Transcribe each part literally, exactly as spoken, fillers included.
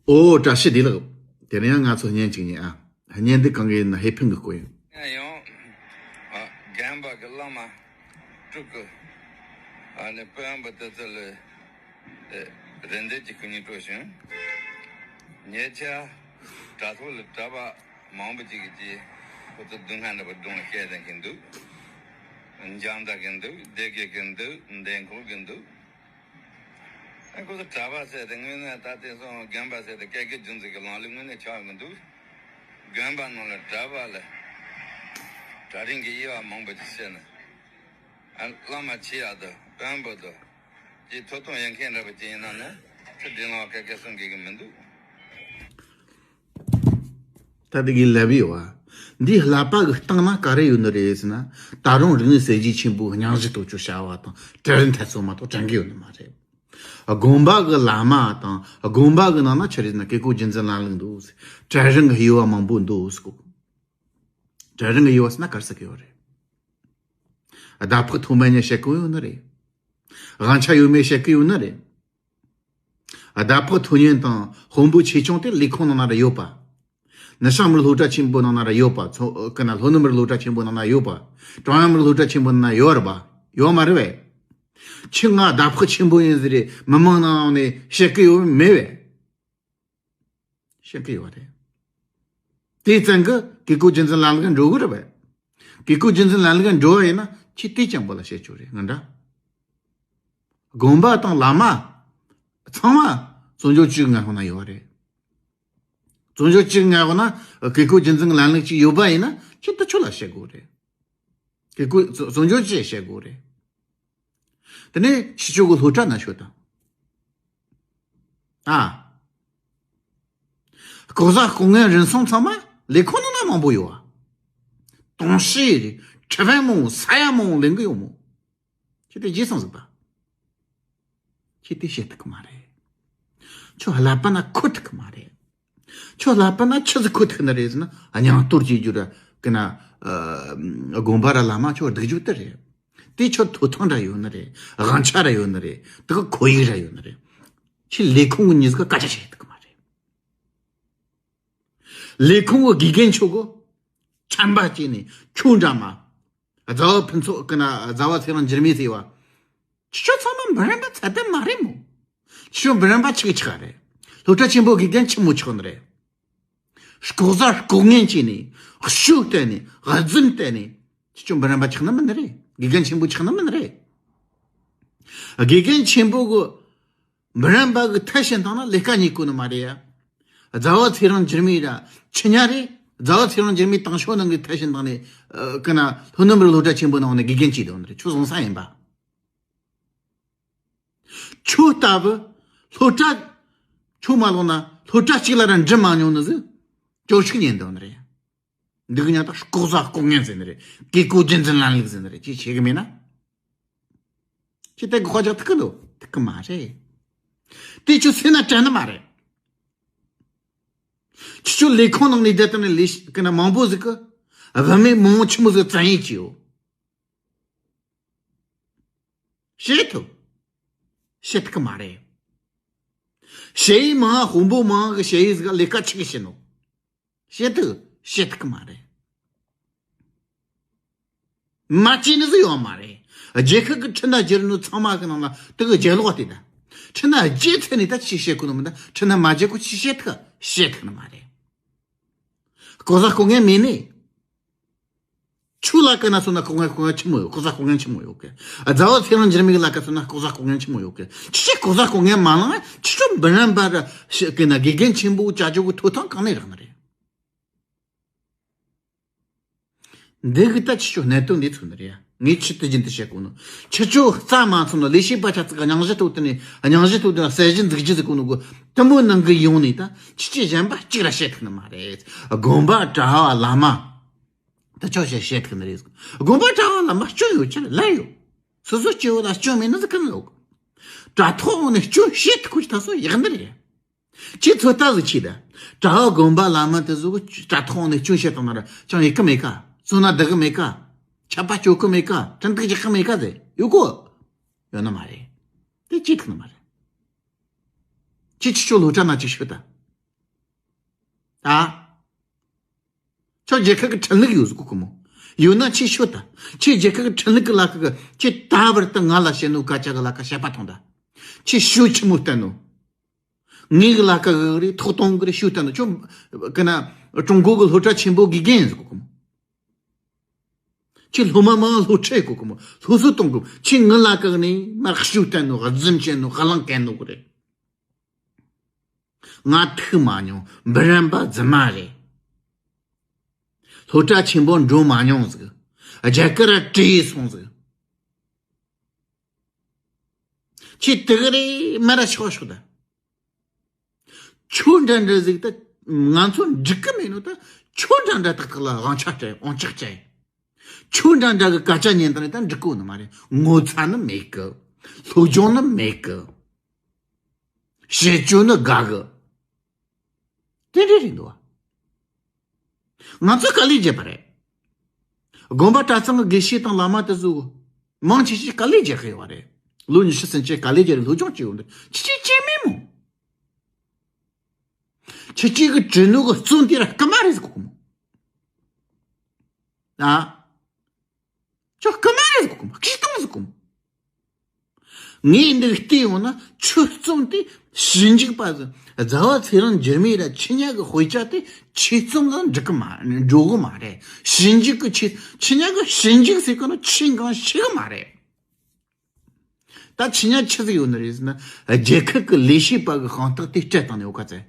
ཨོ། བཀྲ་ཤིས་བདེ་ལེགས། དེ་རིང་ཡང་ང་ཚོ་བརྙན་གཅིག་ཉན་ཨ། བརྙན་འདི་གང་གི་ཡིན་ན་ཧེ་ཕན་གི་སྐོར་ཡིན། ཡང་ཡང་། ཨ། རྒན་པ་གི་བླ་མ་དྲུག་གི། ཨ་ནི་དཔོན་པོ་དེ་ཚོ་ལ་རེ་འདོད་ཀྱི་སྐུ་ཉིད་སྤྲོ་བྱུང་། ཉེ་ཆར་དྲ་ཐོག་ལ་གྲྭ་པ་མང་པོ་ཅིག་གིས་ཁོ་ཚོ་སྡུག་བསྔལ་འདྲ་པོ་སྒྲུང་བཤད་བསྡད་མཁན་འདུག། འཇང་བདག་གི་འདུག། སྡེ་དགེ་གི་འདུག། འདན་ཁོག་གི་འདུག། ཨ། ཁོ་ཚོ་གྲྭ་པ་ཟེར་ཏེ་དངོས་གནས་ད་དེ་སོང་རྒན་པ་ཟེར་ཏེ་སྐད་སྐད་རྒྱུ་འཛིན་གྱི་ལམ་ལུགས་དངོས་གནས་ཆགས་མི་འདུག། དགོན་པ་ནང་ལ་གྲྭ་པ་ལ་གྲྭ་རིན་གྱི་དབྱེ་བ་མང་པོ་ཅིག་བཤད་ན། ཨ། བླ་མ་ཆེ་ཡག་དང་དཔོན་པོ་དང་ཅིག་ཐོབ་ཐང་ཡོད་མཁན་འདྲ་པོ་ཅིག་ཡིན་ན་ནི་ཁྲི་བདེ་ལང་བ་སྐད་སྐད་གསུང་དགོས་ཀྱི་མི་འདུག། ད་དེ་གི་ལབ་ཡོད་བ། འདིའི་བསླབ་པ་གི་སྟེང་ན་ག་རེ་ཡོད་ནི་རེད་ཟེར་ན། ད་རུང་རིག་གནས་གསར་བརྗེ་ཆེན་པོའི་སྙིང་རྗེ་ཐོག་ཆོས་བྱ་བ་དང་གྲལ་རིམ་ཐད་ཚོ་མ་གཏོགས་དྲན་གི་ཡོད་ནི་མ་རེད། དགོན་པ་གི་བླ་མ་དང་དགོན་པ་གི་ནང་ན་ཆི་རེད་ཟེར་ན་བཀས་བཀོད་རྒྱུད་འཛིན་ལམ་ལུགས་འདུག་ཟེར། གྲལ་རིམ་གི་དབྱེ་བ་མང་པོ་འདུག་ཟེར་གོ། གྲལ་རིམ་གི་དབྱེ་བ་ཟེར་ན་ག་རེ་ཟེར་གི་ཡོད་རེད། ཟླ་ཕོགས་མཐོ་དམན་ནས་བཤད་གོ་ཡོད་ནི་རེད། དབང་ཆ་ཡོད་མེད་བཤད་གི་ཡོད་ནི་རེད། ཟླ་ཕོགས་མཐོ་དམན་དང་དཔོན་པོ་ཆེ་ཆུང་དེ་ལས་ཁུངས་ནང་ན་ར་ཡོད་པ། ནུབ་བྱང་མི་རིགས་སློབ་གྲྭ་ཆེན་པོ་ནང་ན་ར་ཡོད་པ། མཚོ་ཀི་ན་ལྷོ་ནུབ་མི་རིགས་སློབ་གྲྭ་ཆེན་པོ་ནང་ན་ཡོད་པ། ཀྲུང་དབྱང་མི་རིགས་སློབ་གྲྭ་ཆེན་པོ་ནང་ན་ཡོད་རེད་པ། ཡོད་མ་རེད་པས། ཁྱོས་ང་ཟླ་ཕོགས་ཆེན་པོ་ཡིན་ཟེར་རེ་མི་མང་ནང་ནས་བཤད་གི་ཡོད་མེད་པས། བཤད་གི་ཡོད་རེད། དེ་ཙང་གི་བཀས་བཀོད་རྒྱུད་འཛིན་ལམ་ལུགས་འགྲོ་གི་རེད་པས། བཀས་བཀོད་རྒྱུད་འཛིན་ལམ་ལུགས་འགྲོ་བ་ཡིན་ན་ཁྱོས་དེ་ཅང་པོ་ལ་བཤད་ཆོག་རེད་ང་འདྲ། དགོན་པ་དང་བླ་མ་ཚང་མ་བཙན་བྱོལ་སྤྱི་ཁྱབ་ངོས་ནས་ཡོད་རེད། བཙན་བྱོལ་སྤྱི་ཁྱབ་ངོས་ནས་བཀས་བཀོད་རྒྱུད་འཛིན་ལམ་ལུགས་ཅིག་ཡོད་པ་ཡིན་ན་ཁྱོས་དེ་ཆོ་ལ་བཤད་དགོས་རེད། བཀས་བཀོད་བཙན་བྱོལ་སྤྱི་ཁྱབ་བཤད་དགོས་རེད། དེ་ནས་ཕྱི་ཕྱོགས་ཀྱི་སློབ་གྲྭ་ན་ཤོད་དང་། ཨ། ལྐོག་ཟ་ལྐོག་རྔན་རིན་གསུམ་ཚང་མ་ལས་ཁུངས་ནང་ན་མང་པོ་ཡོད་ཨ། དུང་ཤེས་རེད། ཁྲི་ཕན་མང་ས་ཡ་མང་ལེན་གི་ཡོད་མོ། ཁྱོས་དེ་རྗེས་སང་གཟིགས་པ། ཁྱོས་དེ་བཤད་ཐུབ་གི་མ་རེད། ཁྱོད་བསླབ་པ་ན་འཁོར་ཐུབ་གི་མ་རེད། ཁྱོད་བསླབ་པ་ན་ཆི་ཟིག་འཁོར་ཐུབ་ནི་རེད་ཟེར་ན་སྙིང་སྟོབས་ཀྱི་རྒྱུ་ར་གི་ན། ཨ། དགོན་པ་ར་བླ་མ་ཁྱོད་སྡིགས་རྒྱུ་དེ་རེད། དེ་ཁྱོད་ཐོབ་ཐང་ར་ཡོད་ནི་རེད། དབང་ཆ་ར་ཡོད་ནི་རེད། དེ་གི་ཁོར་ཡུག་ར་ཡོད་ནི་རེད། ཁྱོད་ལས་ཁུངས་གི་མྱི་ཟིག་ག་སྐད་ཆ་བཤད་ཐུབ་གི་མ་རེད། ལས་ཁུངས་གི་དགེ་རྒན་ཆོ་གོ། ཆམ་པ་བཅད་ནས་ཁྱོད་འདྲ་མ། རྫ་བ་ཕུན་ཚོགས་ཀྱི་ན་རྫ་བ་ཚེ་རིང་འགྱུར་མེད་ཟེར་བ། ཁྱོད་ཚང་མ་འབུམ་རམས་པ་ཚད་ལྡན་མ་རེད་མོ། ཁྱོད་འབུམ་རམས་པ་ཆིག་ཆག་རེད། སློབ་གྲྭ་ཆེན་པོ་དགེ་རྒན་ཆི་མོ་ཆགས་ནི་རེད། ལྐོག་ཟ་ལྐོག་རྔན་བྱས་ནས་ཤུགས་བཏོན་ནས་རྫུན་བཏོན་ནས་ཁྱོད་འབུམ་རམས་པ་ཆགས་ནི་མིན་ནི་རེད། དགེ་རྒན་ཆེན་པོ་ཆགས་ནི་མིན་ནི་རེད། དགེ་རྒན་ཆེན་པོ་གི་འབུམ་རམས་པ་གི་མཐར་ཕྱིན་བཏང་ན་ལས་ཀ་རྙེད་གོ་ནི་མ་རེད་ཡ། རྫ་བ་ཚེ་རིང་འགྱུར་མེད་ར་ཆི་ཉ་རེད། རྫ་བ་ཚེ་རིང་འགྱུར་མེད་དང་ཤོ་ནང་གི་མཐར་ཕྱིན་བཏང་ནས་ཨ། ཀི་ན་ལྷོ་ནུབ་མི་རིགས་སློབ་གྲྭ་ཆེན་པོ་ནང་ནས་དགེ་རྒན་བྱས་བསྡད་ནི་རེད། ཁྱོད་བཟང་ས་ཡིན་པ། ཁྱོད་ལྟ་བུ་སློབ་གྲྭ་ཁྱོད་མ་ལོག་ན་སློབ་གྲྭ་གཅིག་ལ་ར་འགྲིམ་མ་མྱོང་ནི་ཟིག་སྐྱོ་ཤུགས་ཉན་བསྡད་ནི་རེད། འདི་གི་ཉག་ད་ལྐོག་ཟ་ལྐོག་རྔན་ཟེར་ནི་རེད། བཀས་བཀོད་རྒྱུད་འཛིན་ལམ་ལུགས་ཟེར་ནི་རེད། ཅི་བྱེད་གི་མེད་ན། ཅི་སྟེ་གི་ཁོ་ཅག་ཐུག་གི་འདུག་ཐུག་གི་མ་རེད། དེ་ཁྱོད་སེམས་ན་དྲན་ནི་མ་རེད། ཁྱོད་ཁྱོད་ལས་ཁུངས་ནང་ནས་བསྡད་དང་ནས་ལས་ཀི་ན་མང་པོ་ཟིག་གི་བུད་མེད་མང་པོ་ཆི་མོ་ཟིག་བཙན་གཡེམ་བྱས་ཡོད། བཤད་ཐུབ། བཤད་ཐུབ་གི་མ་རེད། ཞ་ཡི་མང་དཔོན་པོ་མང་གི་ཞ་ཡི་ཟིག་ལས་ཀ་ཆི་གི་བྱེད་ནོ། བཤད་ཐུབ། བཤད་ཐུབ་གི་མ་རེད། མ་བྱས་ནི་ཟིག་ཡོད་མ་རེད། རྒྱལ་ཁབ་ཀྱི་ཁྲི་ན་བསྒྱུར་ནོ་ཚང་མ་གི་ནང་ལ་དེ་གི་རྒྱལ་ལོག་དེ་ད། ཁྲི་ན་བསྒྱུར་ཚར་ནས་ད་ཅི་བཤད་གོ་ནོ་མིན་ད། ཁྲི་ན་མ་བསྒྱུར་གོ་ཅི་བཤད་ཐུབ་བཤད་ཐུབ་ནི་མ་རེད། ལྐོག་ཟ་ལྐོག་རྔན་མེད་ནི། ཁྱོད་ལ་ཀི་ན་སོང་ན་ལྐོག་རྔན་ལྐོག་རྔན་ཆི་མོ་ཡོད། ལྐོག་ཟ་ལྐོག་རྔན་ཆི་མོ་ཡོད་གི། རྫ་བ་ཚེ་རིང་འགྱུར་མེད་ལ་ཀ་སོང་ན་ལྐོག་ཟ་ལྐོག་རྔན་ཆི་མོ་ཡོད་གི། ཁྱི་ཁྱི་ལྐོག་ཟ་ལྐོག་རྔན་མ་ལངས་ཁྱི་ཁྱོད་འབུམ་རམས་པ་ར་ཤི་ཀི་ན་དགེ་རྒན་ཆེན་པོ་བྱ་རྒྱུ་གི་ཐོབ་ཐང་གང་ནས་རག་ནི་རེད། འདི་གི་ད་ཁྱི་ཁྱོད་གནད་དོན་འདི་ཚོ་ནི་རེད་ཡ། ངས་ཁྱི་དེ་བཞིན་དུ་བཤད་གོ་ནོ། ཁྱི་ཁྱོད་རྩ་མ་ཚང་ནོ་ལས་བྱེད་པ་ཆ་ཚིག་ག་སྙིང་རྗེ་ཐོག་དེ་ནས་སྙིང་རྗེ་ཐོག་དེ་ན་གསལ་བཞིན་འཛུགས་རྒྱུ་ཟིག་གོ་ནོ་གོ་དུ་མོ་ནང་གི་ཡོང་ནས་ད་ཁྱི་ཁྱི་གཞན་པ་གཅིག་ར་བཤད་ཐུབ་ནི་མ་རེད། དགོན་པ་གྲྭ་བ་བླ་མ། ད་ཆོག་བཤད་བཤད་ཐུབ་ནི་རེད། དགོན་པ་གྲྭ་བ་བླ་མ་སྐྱོན་ཡོད་ཆེ་ལ་ལ་ཡོད། སོ་སོ་སྐྱེ་བོ་ལ་སྐྱོན་མེད་ནི་ཟིག་ག་ནི་ལོག། དྲ་ཐོག་ནས་སྐྱོན་བཤད་ཐུབ་ཁུ་ད་སོ་ཡག་འདི་རེད། ཁྱེད་ཚོ་ལྟ་ཟིག་ཁྱེད་ད། གྲྭ་བ་དགོན་པ་བླ་མ་དེ་ཚོ་གི་དྲ་ཐོག་ནས་སྐྱོན་བཤད་བཏང་ན་ར་ཅང་ཡག་གི་མེད་ཀ། བཙོན་ན་བསྡད་གི་མེད་ཀ། ཆད་པ་གཅོད་གི་མེད་ཀ། ཁྲིམས་གཏུག་རྒྱག་གི་མེད་ཀ་ཟེར་ཡོད་གོ། ཡོད་ནི་མ་རེད། དེ་ཅི་ཐུག་ནི་མ་རེད། ཁྱེད་ཁྱི་ཁྱོད་སློབ་གྲྭ་ན་ཅིག་ཤོད་ད། ཨ། ཁྱོད་རྒྱལ་ཁབ་ཀྱི་ཁྲིམས་ལུགས་ཡོད་ཟེར་གོ་གི་མོ། ཡོད་ན་ཁྱོས་ཤོད་ད། ཁྱོས་རྒྱལ་ཁབ་ཀྱི་ཁྲིམས་ལུགས་ཀྱི་ལ་ཁ་གི་ཁྱོས་ད་བར་དུ་ང་ལ་བཤད་ནོ་སྐད་ཆ་གི་ལ་ཁ་བཤད་པ་ཐོངས་ད། ཁྱོས་ཤོད་ཆི་མོ་བསྟན་ནོ། ངའི་གི་ལ་ཁ་གི་རེད། ཐོག་གཏོང་གི་རེད། ཤོད་བསྟན་ནོ། ཁྱོད་གི་ན་ཀྲུང་གོ་གི་སློབ་གྲྭ་ཆེན་པོ་དགེ་རྒན་ཡིན་ཟེར་གོ་གི་མོ། ཁྱོད་སློབ་མ་མང་སློབ་ཁྲིད་གོ་གི་མོ། སློབ་གསོ་གཏོང་གི་མོ། ཁྱོད་ངའི་ལ་ཁ་གི་ནས་མར་ཤོད་བསྟན་ནོ། རྫུན་བཤད་ནོ། གླེང་གན་ནོ་གི་རེད། ང་ཐུག་མ་མྱོང་། འབུམ་རམས་པ་རྫུན་མ་རེད། སློབ་གྲྭ་ཆེན་པོ་འགྲོ་མ་མྱོང་ཟིག་རྒྱ་གར་བྲོས་སོང་ཟིག་ཁྱོད་དེ་གི་རེད། མར་ཤོད་ཤོད་ད། ཁྱོད་འདྲ་འདྲ་ཟིག་ད་ང་ཚོ་འགྲིག་གི་མེད་ནོ། ད་ཁྱོད་འདྲ་འདྲ་ཏག་ཏག་ལ་དབང་ཆ་སྤྲད། དབང་ཆ་སྤྲད། ཁྱོད་འདྲ་འདྲ་གི་སྐད་ཆ་ཉན་དང་ནི་ད་འགྲིག་གོ་ནི་མ་རེད། ངོ་ཚ་ནི་མེད་གི། སློབ་སྦྱོང་ནི་མེད་གི། བཤད་སྤྱོད་ནི་དགའ་གི། དེ་འདྲ་རེད་འདུག་བ། ང་ཚོས་དཀའ་ལས་བརྒྱབ་པ་རེད། དགོན་པ་གྲྭ་ཚང་གི་དགེ་བཤེས་དང་བླ་མ་དེ་ཚོ་མང་ཆེ་ཞིག་དཀའ་ལས་བརྒྱབ་ཀྱི་ཡོད་པ་རེད། ལོ་ཉི་ཤུ་ཟིན་ཆེད་དཀའ་ལས་བརྒྱབ་རེད། སློབ་སྦྱོང་བྱས་ཡོང་དུས་ཁྱེད་ཀྱིས་བྱས་མེད་མོ། ཁྱེད་ཀྱིས་གི་བྲིས་ནོ་གི་རྩོམ་དེ་ར་རྐུ་མ་རེད་ཟེར་གོ་གི་མོ། ཨ། ཁྱོད་རྐུ་མ་རེད་ཟེར་གོ་གི་མོ། བཀྲེས་ཐང་ཟེར་གོ་མོ། ངས་འདི་བལྟས་ཡོང་ན་ཁྱོད་རྩོམ་དེ་ཞིབ་འཇུག་པ་ཟིག་རྫ་བ་ཚེ་རིང་འགྱུར་མེད་ར་ཁྱེད་གཉིས་ཀྱི་དཔེ་ཆ་དེ་ཁྱེད་རྩོམ་ལ་འགྲིག་གི་མ་འགྲོ་གི་མ་རེད། ཞིབ་འཇུག་གི་ཁྱེད་ཁྱེད་གཉིས་ཀྱི་ཞིབ་འཇུག་ཟེར་གོ་ནོ་ཁྱེད་གང་ཤེས་གི་མ་རེད། ད་ཁྱེད་གཉིས་ཆི་ཟིག་ཡོད་ནི་རེད་ཟེར་ན། རྒྱལ་ཁབ་ཀྱི་ལས་བྱེད་པ་གི་དཔང་རྟགས་དེ་སྤྲད་བཏང་ནས་ཡོད་ག་ཚད།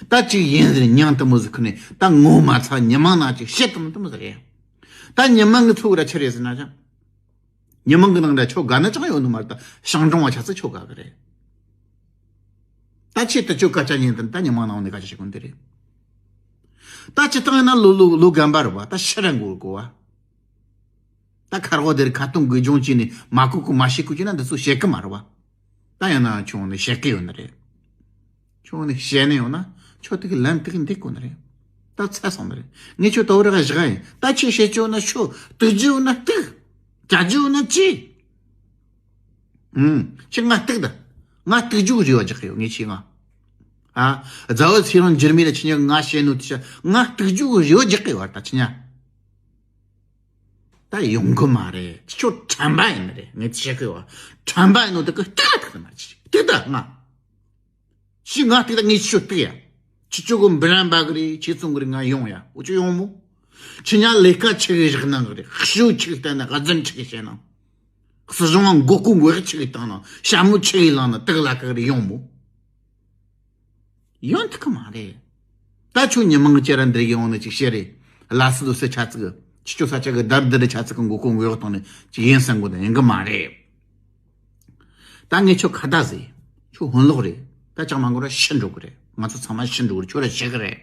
ད་ཅིག་ཡིན་ཟེར་མྱིང་དེ་མོ་ཟིག་ཁུར་ནས་ད་ངོ་མ་ཚ། མྱི་མང་ནང་ཅིག་བཤད་དང་དེ་མོ་ཟིག་རེད། ད་མྱི་མང་གི་ཚོ་ར་ཆི་རེད་ཟེར་ན་ཅང་། མྱི་མང་གི་ནང་འདྲ་ཁྱོད་དགའ་ནི་ཅང་ཡོད་ནི་མ་རེད། ད་ཤང་གྲོང་བ་ཆ་ཚང་ཁྱོད་དགའ་གི་རེད། ད་ཆེད་དུ་ཁྱོད་སྐད་ཆ་ཉན་དུས་ད་མྱི་མང་ནང་ནས་སྐད་ཆ་བཤད་གོ་ནི་དེ་རེད། ད་སྤྱིར་བཏང་ཡིན་ན་ལོ་ལོ་ལོ་རྒན་པ་རེད་བ། ད་ཤི་རན་དགོས་གོ་བ། ད་ཁ་རོག་དེར་ཁ་ཏོན་དགོས་སྦྱོང་བྱས་ནས་མ་གོ་གོ་མ་ཤེས་གོ་བྱས་ན་འདི་ཚོ་བཤད་གི་མ་རེད་བ། ད་ཡང་ན་ཁྱོད་ནས་བཤད་གི་ཡོད་ནི་རེད། ཁྱོད་ནས་བཤད་ནི་ཡོད་ན་ཁྱོད་དེ་གི་ལན་དེ་གི་འདེགས་དགོས་ནི་རེད། ད་ཚར་སོང་ནི་རེད། ངས་ཁྱོད་ད་བར་ག་བཞག་ཡིན། ད་ཁྱོད་བཤད་རྒྱུ་ཡོད་ན་ཤོད། གཏུག་རྒྱུ་ཡོད་ན་གཏུག་བྱ་རྒྱུ་ཡོད་ན་བྱེད། ཨུམ། ཁྱོད་ང་གཏུག་ད། ང་གཏུག་རྒྱུ་གི་རེ་བ་རྒྱག་གི་ཡོད། ངས་ཁྱོད་ང་། ཨ། རྫ་བ་ཚེ་རིང་འགྱུར་མེད་ལ་ཁྱེད་གཉིས་ང་བཤད་ནོ་དེ་ཆ་ང་གཏུག་རྒྱུ་གི་རེ་བ་རྒྱག་གི་ཡོད། ད་ཁྱེད་གཉིས་ད་ཡོང་གི་མ་རེད། ཁྱོད་ཁྲམ་པ་ཡིན་ནི་རེད། ངས་བཤད་གི་ཡོད། ཁྲམ་པ་ཡིན་ནོ་དེ་གི་གཏུག་ད། གཏུག་ད་མ་རེད། གཏུག་ད་ང་། ཤི་ང་གཏུག་ད། ངས་ཁྱོད་གཏུག་ཡ། ཁྱེད་ཆོ་གི་འབུམ་རམས་པ་གི་རེད། ཁྱེད་ཚོ་གི་རེད། ང་ཡོང་ཡ། འུ་ཆོ་ཡོང་མོ། ཁྱེད་གཉིས་ལས་ཀ་ཆི་གི་བཞག་གནང་གི་རེད། ཤོ་ཆི་གི་བསྟན་ན། རྫུན་ཆི་གི་བཤད་ན། སྲིད་གཞུང་ང་མགོ་སྐོར་མགོ་ཆི་གི་བཏང་ན། ཞྭ་མོ་ཆི་གི་བླངས་ན། གཏུག་ལ་ག་གི་རེད། ཡོང་མོ། ཡོང་ཐུབ་གི་མ་རེད། ད་ཁྱོད་མྱི་མང་ཅེ་ར་འདིར་ཡོང་ནས་ཅིག་བཤད་རེད། ལ་སི་ལུ་སི་ཆ་ཚིག་ཁྱེད་ཆོ་ས་ཆ་གི་དར་དི་རི་ཆ་ཚིག་གི་མགོ་སྐོར་མགོ་གཡོག་བཏང་ནས་ཅིག་ཡིན་བསམ་གོ་ད་ཡིན་གི་མ་རེད། ད་ངས་ཁྱོད་ཁ་བརྡ་ཟིག་ཁྱོད་ཧོན་ལོག་རེད། ད་ཅང་མ་འགོར་ར་ཤི་འགྲོ་གི་རེད། ང་ཚོ་ཚང་མ་ཤི་འགྲོ་གི་རེད། ཁྱོད་ར་ཤི་གི་རེད།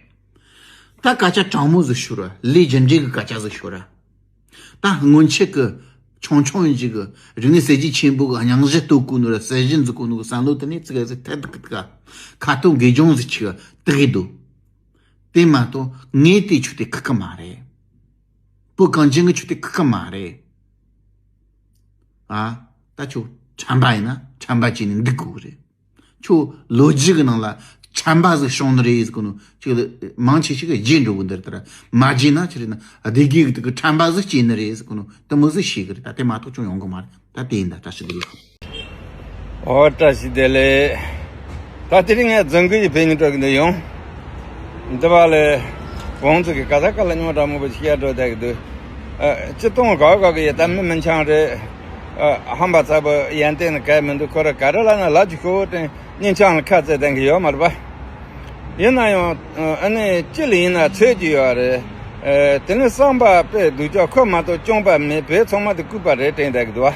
ད་སྐད་ཆ་དྲང་མོ་ཟིག་ཤོད་ར། ལས་རྒྱུ་འབྲས་གི་སྐད་ཆ་ཟིག་ཤོད་ར། ད་སྔོན་ཆད་གི་ཆུང་ཆུང་ཡིན་གཅིག་གི་རིག་གནས་གསར་བརྗེ་ཆེན་པོ་གི་སྙིང་གཞི་གཏོད་གོ་ནོ་ར་གསར་བརྗེ་འཛུགས་གོ་ནོ་གི་བསམ་བློ་དེ་ནས་ཙི་ག་ཟིག་ཐད་ཐག་གི་ཁ་ཐུག་དགེ་སྦྱོང་ཟིག་ཆི་གི་དག་གི་འདུག་དེ་མ་གཏོགས་ངས་དེ་ཆུ་དེ་ཁུག་གི་མ་རེད། བོད་གངས་ཅན་གི་ཆུ་དེ་ཁུག་གི་མ་རེད། ཨ། ད་ཁྱོད་ཁྲམ་པ་ཡིན་ན་ཁྲམ་པ་བྱས་ནས་འདུག་དགོས་གི་རེད། ཁྱོད་ལོ་རྒྱུས་ཀྱི་ནང་ལ་ཁྲམ་པ་ཟིག་བྱུང་ནི་རེད་ཟེར་གོ་ནོ་ཅིག་ལ་མང་ཆེ་ཞིག་གིས་བརྗེད་འགྲོ་གི་འདིར་ལྟར་མ་བརྗེད་ན་ཅི་རེད་ན་སྡེ་དགེ་གི་དུ་གི་ཁྲམ་པ་ཟིག་སྐྱེས་ནི་རེད་ཟེར་གོ་ནོ་དེ་མོ་ཟིག་ཤེས་གི་རེད། ད་དེ་མ་གཏོགས་ཅུང་ཡོང་གི་མ་རེད། ད་དེ་ཡིན། ད་བཀྲ་ཤིས་བདེ་ལེགས། ཨོ་བཀྲ་ཤིས་བདེ་ལེགས། ད་དེ་རིང་ངས་རྫོང་ཁུལ་གྱི་བོད་མི་སྤྲོ་གི་འདི་ཡོང་། འདི་བ་ལས་བོང་ཚོ་གི་ག་ས་ག་ལ་ཉོ་གྲ་མོ་བོ་ཞིག་ཡར་འགྲོ་བསྡད་གི་འདུག་ཨ། སྤྱི་གཏོང་ག་ག་གི་ཡ་ད་མི་མི་འཆང་རེད། ཨ། ཧམ་པ་ཚ་པོ་ཡན་ཏན་ནི་གལ་མི་འདུག་ཁོ་ར་ག་རེ་ལ་ན་ལ་ཅིག་ཤོག་དྲན་སྙིང་ཆང་ལ་ཁ་རྩེ་ལྡན་གི་ཡོད་མ་རེད་པ། ཡིན་ན་ཡང་ཨ་ནི་ཅི་ལ་ཡིན་ན་ཚོད་ཀྱི་ཡོད་རེད། ཨ། དེ་ནི་བསམ་པ་དཔེ་སྡུག་ཅག་ཁོ་མ་གཏོགས་སྐྱོང་པ་མེད། བོད་ཚང་མ་དེ་ལྐུགས་པ་རེད་དྲན་བསྡད་གི་འདུག་བ།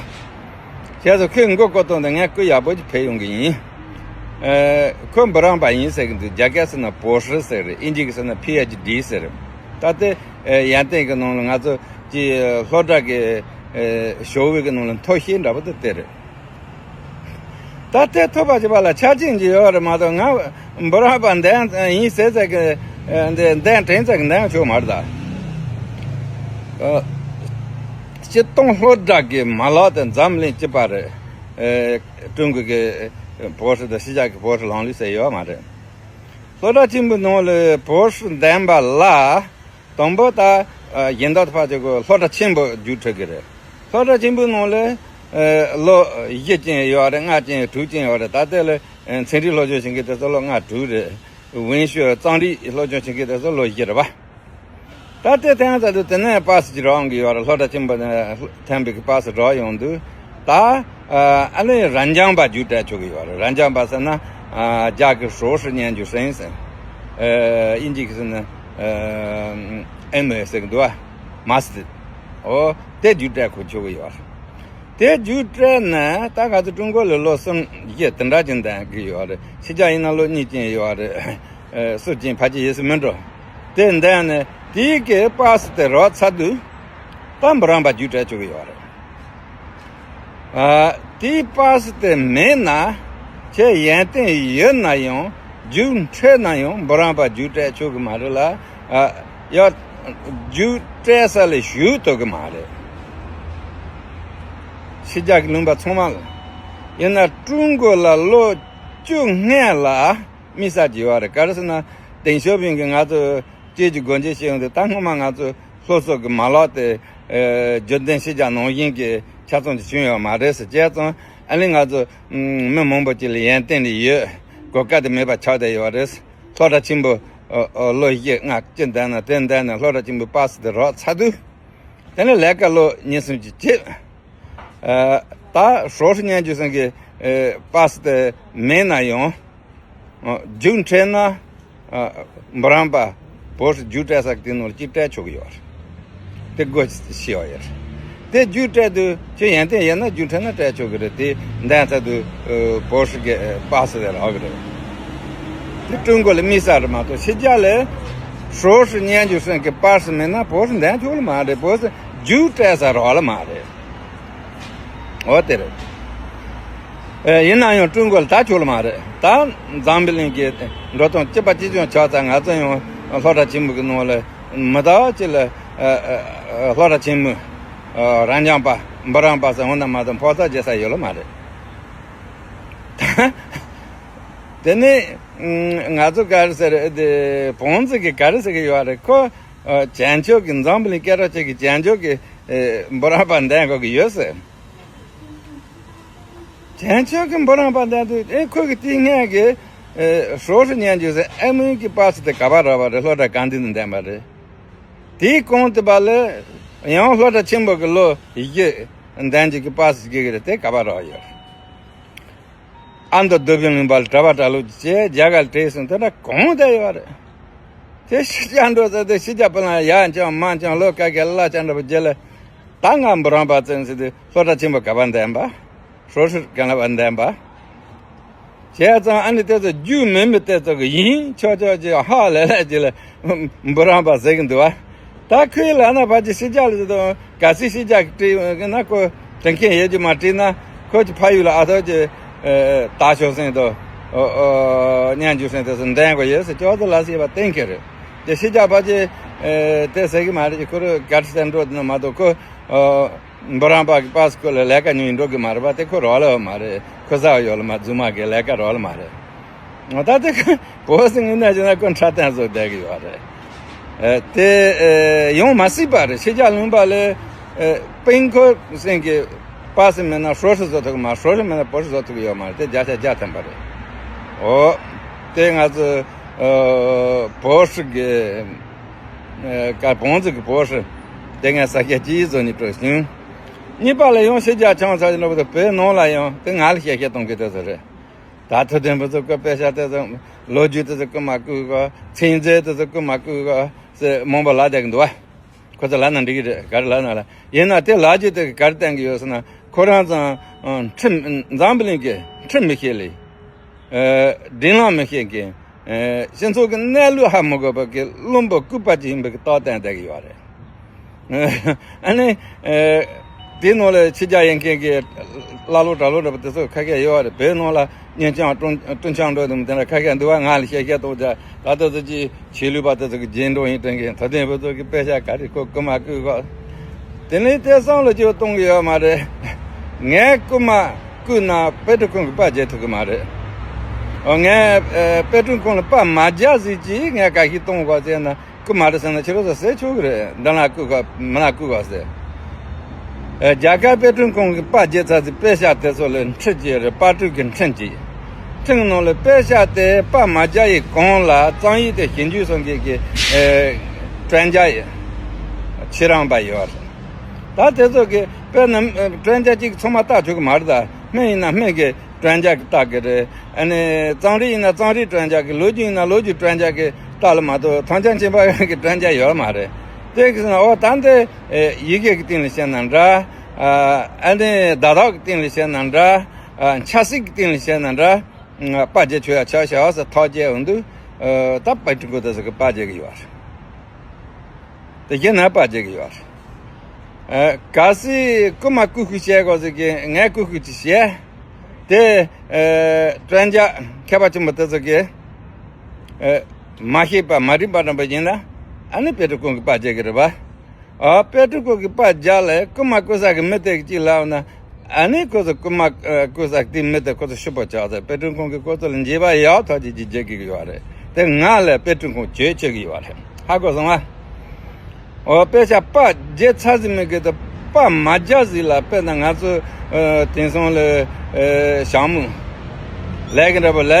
བྱས་ཙང་ཁོས་མགོ་སྐོར་བཏང་དུས་ངས་སྐུ་ཡག་པོ་ཅིག་ཕེབས་ཡོང་གི་ཡིན། ཨ། ཁོ་འབུམ་རམས་པ་ཡིན་ཟེར་གི་འདུག་རྒྱ་སྐད་ཟེར་ན་博士ཟེར་རེད། དབྱིན་ཇི་གི་ཟེར་ན་PhD ཟེར་རེད། ད་ལྟའི་ཡན་ཏན་གི་ནང་ལ་ང་ཚོ་ཀྱི་སློབ་གྲྭ་གི་ཞོགས་པའི་གི་ནང་ལ་མཐོ་ཤོས་འདྲ་པོ་དེ་དེ་རེད། ད་ལྟའི་ཐོབ་པ་བྱེད་པ་ལ་ཆ་རྐྱེན་ཅིག་ཡོད་རེད་མ་གཏོགས་ང་འབུམ་རམས་པ་འདན་ཡིན་ཟེར་ཟེར་གི་འདི་འདན་དྲན་ཟེར་གི་འདན་ཆོག་མ་རེད་ད། ཨ། སྤྱི་གཏོང་སློབ་གྲྭ་གི་མ་ལག་དེ་འཛམ་གླིང་སྤྱི་པ་རེད། ཨེ། ཀྲུང་གོ་གི་博士དང་ཕྱི་རྒྱལ་གི་博士ལངས་ལུགས་ཟེར་ཡོད་མ་རེད། སློབ་གྲྭ་ཆེན་པོའི་ནང་ལ་བོ་ཧྲི་འདན་པ་ལ། དང་པོ་ད་ཨ་གཞན་དག་ཕར་ཅིག་གི་སློབ་གྲྭ་ཆེན་པོ་བརྒྱུད་འཕྲོད་ཀྱི་རེད། སློབ་གྲྭ་ཆེན་པོའི་ནང་ལ་ཨ་ལོ་བཞི་ཅན་ཡོད་རེད། ལྔ་ཅན་དྲུག་ཅན་ཡོད་རེད། ད་ལྟ་ལ་ཨ་ཚན་རིག་སློབ་སྦྱོང་བྱེད་མཁན་དེ་ཚོ་ལོ་ལྔ་དྲུག་རེད། ཝུན་ཤོ་རྩོམ་རིག་སློབ་སྦྱོང་བྱེད་མཁན་དེ་ཚོ་ལོ་བཞི་རེད་པ། ད་ལྟའི་ཐད་ད་དུ་དེ་ནས་པ་སི་ཅིག་རག་ཡོང་གི་ཡོད་རེད། སློབ་གྲྭ་ཆེན་པོ་ནས་ཐོན་པའི་གི་པ་སི་རག་ཡོང་དུས། ད་ཨ་ཨ་ནི་རབ་འབྱམས་པ་བརྒྱུད་སྤྲད་ཆོག་གི་ཡོད་རེད། རབ་འབྱམས་པ་ཟེར་ན་ཨ་རྒྱ་གི་ཧྲོ་ཧྲི་སྙན་བརྒྱུད་ཟེར་ཟེར། ཨ་དབྱིན་ཇི་གི་ཟེར་ན་ཨ་ཨེམ་ཨེ་ཟེར་གི་འདུག་བ། མ་སི་ཊར། འོ་དེ་བརྒྱུད་སྤྲད་ཁོ་ཆོག་གི་ཡོད་རེད། དེ་བརྒྱུད་སྤྲད་ནས་ད་ག་ཚོད་ཀྲུང་གོ་ལ་ལོ་གསུམ་བཞི་དེ་འདྲ་ཅིག་འདན་གི་ཡོད་རེད། ཕྱི་རྒྱལ་ཡིན་ན་ལོ་གཉིས་ཅན་ཡོད་རེད། ཨ་སུ་ཅན་ཕལ་ཆེར་ཡོད་ས་མི་འགྲོ། དེ་འདན་ནས་དེའི་གི་པ་སི་དེ་རག་ཚར་དུས། ད་འབུམ་རམས་པ་བརྒྱུད་སྤྲད་ཆོག་གི་ཡོད་རེད། ཨ་དེའི་པ་སི་དེ་མེད་ན། ཁྱེད་ཡོན་ཏན་ཡོད་ན་ཡང་། རྒྱུགས་འཕྲོད་ན་ཡང་འབུམ་རམས་པ་བརྒྱུད་སྤྲད་ཆོག་གི་མ་རེད་ལ། ཨ་ཡ་བརྒྱུད་སྤྲད་ས་ལ་ཞུགས་ཐུབ་གི་མ་རེད། ཕྱི་རྒྱལ་གྱི་ལུང་པ་ཚང་མ་ལ། ཡིན་ན་ཀྲུང་གོ་ལ་ལོ་བཅུ་སྔོན་ལ་དམིགས་བསལ་གྱི་ཡོད་རེད། ག་རེ་ཟེར་ན། ཏེང་ཞའོ་ཕིང་གིས་ང་ཚོ་སྐྱེས་ཀྱི་སྒོ་འབྱེད་བྱས་ཡོང་དུས། ད་སྔོན་མ་ང་ཚོ་སློབ་གསོ་གི་མ་ལག་དེ་ཨ་རྒྱུན་ལྡན་ཕྱི་རྒྱལ་ནང་བཞིན་གྱི་ཆ་ཚང་ཅིག་བྱུང་ཡོད་མ་རེད་ཟེར་བྱས་ཙང་། ཨ་ནི་ང་ཚོ་ཨ་མི་མང་པོ་ཅིག་ལ་ཡོན་ཏན་དེ་ཡོད། གོ་སྐབས་དེ་མེད་པ་ཆགས་བསྡད་ཡོད་རེད། སློབ་གྲྭ་ཆེན་པོ་ཨ་ཨ་ལོ་བཞི་ལྔ་ཅིག་འདན་ན། དེ་འདན་ནས་སློབ་གྲྭ་ཆེན་པོའི་པ་སི་དེ་རག་ཚར་དུས། དེ་ནས་ལས་ཀ་ལོ་གཉིས་གསུམ་ཅིག་བྱེད། ཨ་ད་ཧྲོ་ཧྲི་སྙན་བརྒྱུད་ཟེར་མཁན་གྱི་ཨ་པ་སི་དེ་མེད་ན་ཡང་། ཨ་རྒྱུགས་འཕྲོད་ན། ཨ་འབུམ་རམས་པ་བོ་ཧྲི་བརྒྱུད་སྤྲད་ས་གི་དེ་ནང་ལ་གཅིག་སྤྲད་ཆོག་གི་ཡོད་རེད། དེ་སྒོ་ཕྱེ་བ་ཡོད་རེད། དེ་བརྒྱུད་སྤྲད་དུས་ཁྱོད་ཡོན་ཏན་ཡོད་ན་རྒྱུགས་འཕྲོད་ན་སྤྲད་ཆོག་གི་རེད། དེ་འདན་ཚར་དུས་ཨ་བོ་ཧྲི་གི་པ་སི་དེ་རག་གི་རེད། དེ་ཀྲུང་གོ་ལ་དམིགས་བསལ་རེད་མ་གཏོགས། ཕྱི་རྒྱལ་ལ་ཧྲོ་ཧྲི་སྙན་བརྒྱུད་ཟེར་མཁན་གྱི་པ་སི་མེད་ན་བོ་ཧྲི་འདན་ཆོག་ལ་མ་རེད། བོ་ཧྲི་རྒྱུགས་སྤྲད་ས་རག་ལ་མ་རེད། འོ་དེ་རེད། ཨེ་ཡིན་ན་ཡང་ཀྲུང་གོ་ལ་ད་ཆོག་ལ་མ་རེད། ད་འཛམ་བུ་གླིང་གི་འགྲོ་སྟངས་གཅིག་པ་གཅིག་རྐྱང་ཆགས་ཚར། ང་ཚོ་ཡང་སློབ་གྲྭ་ཆེན་མོ་གི་ནང་ལ་མི་ད་ཅིག་ལ་ཨ་ཨ་སློབ་གྲྭ་ཆེན་མོ་ཨ་རབ་འབྱམས་པ་འབུམ་རམས་པ་ཟེར་འོ་ན་མ་གཏོགས་ཕོགས་ཐོག་བྱེད་ས་ཡོད་ལ་མ་རེད། དེ་ནས་ང་ཚོ་ག་རེ་ཟེར་དེ་བོང་ཙི་གི་ག་རེ་ཟེར་གི་ཡོད་རེད། ཁོ་ཨ་བྱང་ཕྱོགས་ཀྱི་འཛམ་བུ་གླིང་སྐད་གྲགས་ཅན་གྱི་བྱང་ཕྱོགས་ཀྱི་ཨེ་འབུམ་རམས་པ་འདན་དགོས་ཀྱི་ཡོད་ཟེར། བྱང་ཕྱོགས་ཀྱི་འབུམ་རམས་པ་འདན་དུས། ཨེ་ཁོ་གི་དེ་སྔོན་གྱི་ཨེ་ཧྲོ་ཧྲི་སྙན་བརྒྱུད་ཟེར་ཨ་མོན་གྱི་པ་སི་དེ་ག་པར་རག་པ་རེད། སློབ་གྲྭ་གང་དེ་ནས་འདན་པ་རེད། དེའི་གོང་དེ་པ་ལ་ཡང་སློབ་གྲྭ་ཆེན་པོ་གི་ལོ་བཞི་འདན་རྒྱུ་གི་པ་སི་གི་རེད། དེ་ག་པར་རག་ཡོད་རེད། ཨ་མདོ་རྡོ་སྦིས་གླིང་པ་ལ་གྲྭ་པ་གྲྭ་ལོག་ཅིག་བྱས། རྒྱ་གར་ལ་བྲོས་སོང་། དེ་འདྲ་གང་བསྡད་ཡོད་རེད། དེ་ཕྱི་རྒྱལ་འགྲོ་ཟེར་དུས་ཕྱི་རྒྱལ་པོ་ལ་ཡར་འཁྱམས་མར་འཁྱམས་ལོ་ཁ་ཤས་གླ་ཆ་འདྲ་པོ་རྒྱབ་ལ། ད་ང་འབུམ་རམས་པ་ཙམ་ཟེར་དུས་སློབ་གྲྭ་ཆེན་པོ་ག་པར་འདན་པ། ཧྲོ་ཧྲི་གང་ལ་བར་འདན་པ། བྱས་ཙང་ཨ་ནི་དེ་ཚོ་རྒྱུས་མེད་མི་དེ་ཚོ་གི་ཡིན་ཆོག་ཆོག་ཅིག་ཧ་ལས་ལས་ཅིག་ལ་འབུམ་རམས་པ་ཟེར་གི་འདུག་བ། ད་ཁོས་ལབ་ན་ཕལ་ཆེར་ཕྱི་རྒྱལ་ལ་ཟེར་དང་། གལ་སྲིད་ཕྱི་རྒྱལ་གྱིས་བྲིས་ན་ཁོ་དྲན་མཁན་ཡོད་རྒྱུ་མ། བྲིས་ན་ཁོ་གི་ཕ་ཡུལ་ལ་ཨ་ཐོག་གི་ཨ་དར་ཤོག་ཟེར་དང་། ཨོ་ཨོ་སྙན་བརྒྱུད་ཟེར་དེ་ཚོ་འདན་དགོས་ཡོད་ཟེར་ཅོག་ཙེ་ལ་ཟེར་བ་གཏན་འཁེལ་རེད། དེ་ཕྱི་རྒྱལ་ཕལ་ཆེར་ཨ་དེ་ཟེར་གི་མ་རེད། ཁོ་རང་ག་རེ་ཟེར་འགྲོ་དེ་ནི་མ་གཏོགས་ཁོ་ཨོ་འབུམ་རམས་པ་གི་པ་སི་ཁོ་ལ་ལས་ཀ་ཉུང་ཉུང་འགྲོ་གི་མ་རེད་པ། དེ་ཁོ་རག་ལས་པ་མ་རེད། ཁོ་ཟ་བ་ཡོད་ལ་མ། རྫུན་མ་གི་ལས་ཀ་རག་ལས་པ་མ་རེད། ད་ལྟ་ཁོ་བོད་ཟེར་ངོས་ནས་བྱས་ན་ཁོ་འཁྲབ་སྟོན་བཟོ་བསྡད་ཀྱི་ཡོད་རེད། ཨ་དེ་ཨ་ཡོང་མ་སྲིད་པ་རེད། ཕྱི་རྒྱལ་ལུང་པ་ལ་ཨ་དཔོན་ཁོ་ཟེར་མཁན་གྱི་པ་སི་མེད་ན་ཧྲོ་ཧྲི་བཟོ་ཐུབ་ཀྱི་མ། ཧྲོ་ཧྲི་མེད་ན་བོ་ཧྲི་བཟོ་ཐུབ་ཀྱི་ཡོད་མ་རེད། དེ་བརྒྱ་ཆ་བརྒྱ་ཐམ་པ་རེད། འོ་དེ་ང་ཚོ་ཨ་བོ་ཧྲི་གི་ཨ་ཀ་བོང་ཙི་གི་བོ་ཧྲི་དེ་ངས་ས་སྐྱ་སྤྱི་ཡིག་བཟོ་ནས་སྤྲོད་བྱུང་། གཉིས་པ་ལ་ཡང་ཕྱི་རྒྱལ་ཆང་ས་ཅིག་འགྲོ་བ་དང་། བོད་ནང་ལ་ཡང་དེ་ང་ལ་བཤད་བཤད་གཏོང་གི་དེ་ཚོ་རེད། ད་ཐུབ་བསྟན་ཕུན་ཚོགས་ཀྱི་དཔེ་ཆ་དེ་ཚོ། ལོ་རྒྱུས་དེ་ཚོ་རྐུ་མ་རྐུ་གོ། ཚིག་མཛོད་དེ་ཚོ་རྐུ་མ་རྐུ་གོ་ཟེར་མང་པོ་ལབ་བསྡད་ཀྱི་འདུག་བ། ཁོ་ཚོ་ལབ་ན་འགྲིག་གི་རེད། ག་རེ་ལབ་ན་ལ། ཡིན་ན་དེ་ལབ་རྒྱུ་དེ་ག་རེ་བསྟན་གྱི་ཡོད་ཟེར་ན། ཁོ་རང་ཚོ་ཨ་ཁྲིམས། འཛམ་བུ་གླིང་གི་ཁྲིམས་མི་ཤེས་ལེ། ཨ་སྒྲིག་ལམ་མི་ཤེས་མཁན། ཨ་སྤྱི་ཚོགས་ཀྱི་གནས་ལུགས་ཧ་མི་གོ་བ་གི་བླུན་པོ་ལྐུགས་པ་ཅིག་ཡིན་པའི་གི་རྟགས་བསྟན་བསྡད་ཀྱི་ཡོད་རེད། ཨ་ནི་ཨ་དེའི་ནང་ལ་ཕྱི་རྒྱལ་ཡོད་མཁན་གྱི་ཀླ་ཀློ་གྲྭ་ལོག་འདྲ་པོ་དེ་ཚོ་ཁ་ཤས་ཡོད་རེད། བོད་ནང་ལ་གཉེན་སྐྱོང་སྤྲོ་སྤྲོ་འཆམ་འགྲོ་དུས་དེ་འདྲ་ཁ་ཤས་འདུག་བ། ང་ལ་བཤད་བཤད་གཏོང་བྱ། ད་ལྟ་ཚོ་ཅིག་ཆོས་ལུགས་པ་དེ་ཚོ་གི་རྗེས་འབྲང་ཡིན་དྲན་གི། ད་ཐེངས་བོད་ཚོ་གི་དཔེ་ཆ་ག་རེ་ཁོ་རྐུ་མ་རྐུ་གོ། དེ་ནས་དེ་བསམ་བློ་ཅིག་གཏོང་གི་ཡོད་མ་རེད། ངས་རྐུ་མ་རྐུ་ན་དཔེ་ཁྲིད་ཁང་གི་པར་རྒྱག་ཐུབ་གི་མ་རེད། ངས་ཨ་དཔེ་སྐྲུན་ཁང་ལ་པར་མ་རྒྱག་ཟིག་ཅིག་ངས་ག་ཤེད་གཏོང་དགོས་ཟེར་ན་རྐུ་མ་རེད་ཟེར་ན་ཁྱེད་རང་ཚོ་ཟེར་ཆོག་གི་རེད། འདི་ན་རྐུ་ག་མི་ན་རྐུ་ག་ཟེར། ཨ་རྒྱ་གར་དཔེ་སྐྲུན་ཁང་གི་པར་རྒྱག་ཚར་ཚེ་དཔེ་ཤག་དེ་ཚོ་ལ་འཕྲུལ་གྱི་རེད། པར་སྐྲུན་གྱི་འཕྲུལ་གྱི་འཕྲུལ་ནང་ལ་དཔེ་ཤག་དེ་པར་མ་རྒྱག་ཡི་གོང་ལ་གཙང་ཡིག་དེ་ཞིབ་འཇུག་སོང་གི་གི་ཨ་དྲན་རྒྱ་ཡི་ཁྱེད་རང་པ་ཡོད་རེད། ད་དེ་ཚོ་གི་དཔེར་ན་དྲན་རྒྱ་གཅིག་ཚང་མ་བལྟ་ཆོག་གི་མ་རེད། ད་སྨན་ཡིན་ན་སྨན་གི་དྲན་རྒྱ་གི་བལྟ་གི་རེད། ཨ་ནི་གཙང་རིགས་ཡིན་ན་གཙང་རིགས་དྲན་རྒྱ་གི། ལོ་རྒྱུས་ཡིན་ན་ལོ་རྒྱུས་དྲན་རྒྱ་གི་བལྟ་ལ་མ་གཏོགས་ཐང་ཆེན་ཆེན་པོ་ཡོད་གི་དྲན་རྒྱ་ཡོད་མ་རེད། དེ་གི་ཟེར་ན་ཨོ་ད་འདི་ཨེ་ཡི་གེ་གི་སྟེང་ལ་བཤད་ན་འདྲ། ཨ་ནི་བརྡ་དག་གི་སྟེང་ལ་བཤད་ན་འདྲ། ཆབ་སྲིད་གི་སྟེང་ལ་བཤད་ན་འདྲ། པར་རྒྱག་ཆོག་ཡ་ཆོག་ཤག་ཟེར་ཐག་བཅད་འོང་དུས་ད་དཔེ་སྐྲུན་ཁང་དེ་ཚོ་གི་པར་རྒྱག་གི་ཡོད་རེད། དེ་གཞན་ན་པར་རྒྱག་གི་ཡོད་རེད། ཨ་གལ་སྲིད་རྐུ་མ་རྐུ་ཤུགས་བྱས་གོ་ཟེར་གི་ངས་རྐུ་ཤུགས་ཅིག་བྱས། དེ་ཨ་དྲན་རྒྱ་མཁས་པ་ཆེན་པོ་དེ་ཚོ་གི་ཨ་མ་ཤེས་པ་མ་རིག་པ་འདྲ་པོ་ཡིན་ན་ཨ་ནི་དཔེ་སྐྲུན་ཁང་གི་པར་རྒྱག་གི་རེད་པ། ཨ་དཔེ་སྐྲུན་ཁང་གི་པར་རྒྱག་ལ་རྐུ་མ་རྐུ་ས་གི་མི་དེ་གི་གཅིག་ལབ་ན། ཨ་ནི་ཁོ་ཚོ་རྐུ་མ་ཨ་རྐུ་ས་དེ་མི་དེ་ཁོ་ཚོ་ཤུགས་པོ་ཆགས་ཚེ་དཔེ་སྐྲུན་ཁང་གི་ཁོ་ཚོ་ལ་འགྱོད་པ་ཡག་ཐག་ཆོད་ཅིག་བྱེད་དགོས་ཀྱི་ཡོད་རེད། དེ་ང་ལ་དཔེ་སྐྲུན་ཁང་བྱེད་ཆོག་གི་ཡོད་རེད། ཧ་གོ་སོང་ང་། ཨོ་དཔེ་ཆ་པར་རྒྱག་ཚར་ཟིན་མི་དགོས་དེ་པར་མ་རྒྱག་ཟིན་ལ། དཔེར་ན་ང་ཚོ་ཨ་དེང་སང་ལ་ཨ་ཞྭ་མོ་ལས་ཀྱི་འདྲ་པོ་ལས་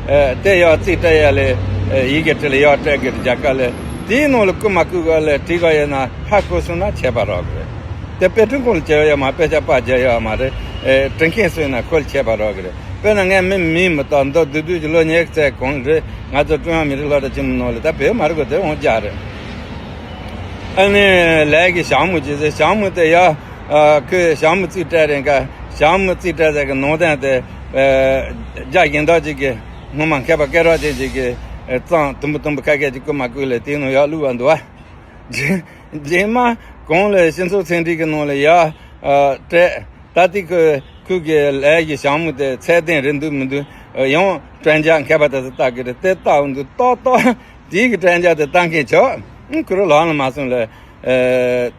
ཨ་དེ་ཡག་རྩིས་སྤྲད་ཡ་ལས་ཨ་ཡི་གེ་བྲིས་ལ་ཡག་སྤྲད་དགོས་རྒྱ་གར་ལས། དེའི་ནང་ལ་རྐུ་མ་རྐུ་ག་ལས་བྲིས་ག་ཡོད་ན་ཧ་གོ་སོང་ན་ཁྱད་པར་རག་གི་རེད། དེ་དཔེ་སྐྲུན་ཁང་ལ་བྱས་ཡོད་མ། དཔེ་ཆ་པར་རྒྱག་ཡོད་མ་རེད། ཨེ་འབྲི་མཁན་སུ་ཡིན་ན་ཁོ་ལ་ཁྱད་པར་རག་གི་རེད། དཔེར་ན་ངས་མི་མིན་མི་གཏོགས་མདོ་བདུད་བདུད་ཀྱི་ལོ་ཉེར་ཚེ་གང་རེད། ང་ཚོ་ཀྲུང་དབྱང་མི་རིགས་སློབ་གྲྭ་ཆེན་མོ་ནང་ལ་ད་བོད་མ་རེད་གོ་དེ་འོང་རྒྱག་རེད། ཨ་ནི་ལས་ཀྱི་ཞྭ་མོ་ཅི་ཟེར་ཞྭ་མོ་དེ་ཡ། ཨ་ཁོས་ཞྭ་མོ་རྩིས་སྤྲད་རེད་ག་ཞྭ་མོ་རྩིས་སྤྲད་ཟེར་གི་ནང་དོན་དེ་ཨ་རྒྱ་གཞན་དག་ཅིག་གི་སྔོན་མ་མཁས་པ་སྐད་གྲགས་ཅན་ཅིག་གི་ཨ་གཙང་དུམ་བུ་དུམ་བུ་ཁ་ཤས་ཅིག་རྐུ་མ་རྐུས་ལས་དེའི་ནང་ཡར་བླུགས་པ་འདུག་བ། རྗེས་རྗེས་མ་གོང་ལ་སྤྱི་ཚོགས་ཚན་རིག་གི་ནང་ལ་ཡར་ཨ་སྤྲད། ད་ལྟའི་ཁོ་ཁོ་གི་ལས་ཀྱི་ཞྭ་མོ་དེ་ཚད་ལྡན་རེད་འདུག་མི་འདུག་ཡང་དྲན་རྒྱ་མཁས་པ་དེ་ཚོ་ལྟ་གི་རེད། དེ་ལྟ་འོང་དུས་ཏོག་ཏོག་དེའི་གི་དྲན་རྒྱ་དེ་ལྟ་མཁན་ཆོག་ཨང་ཁོ་རང་ལག་ལ་མ་སོང་ལ་ཨ་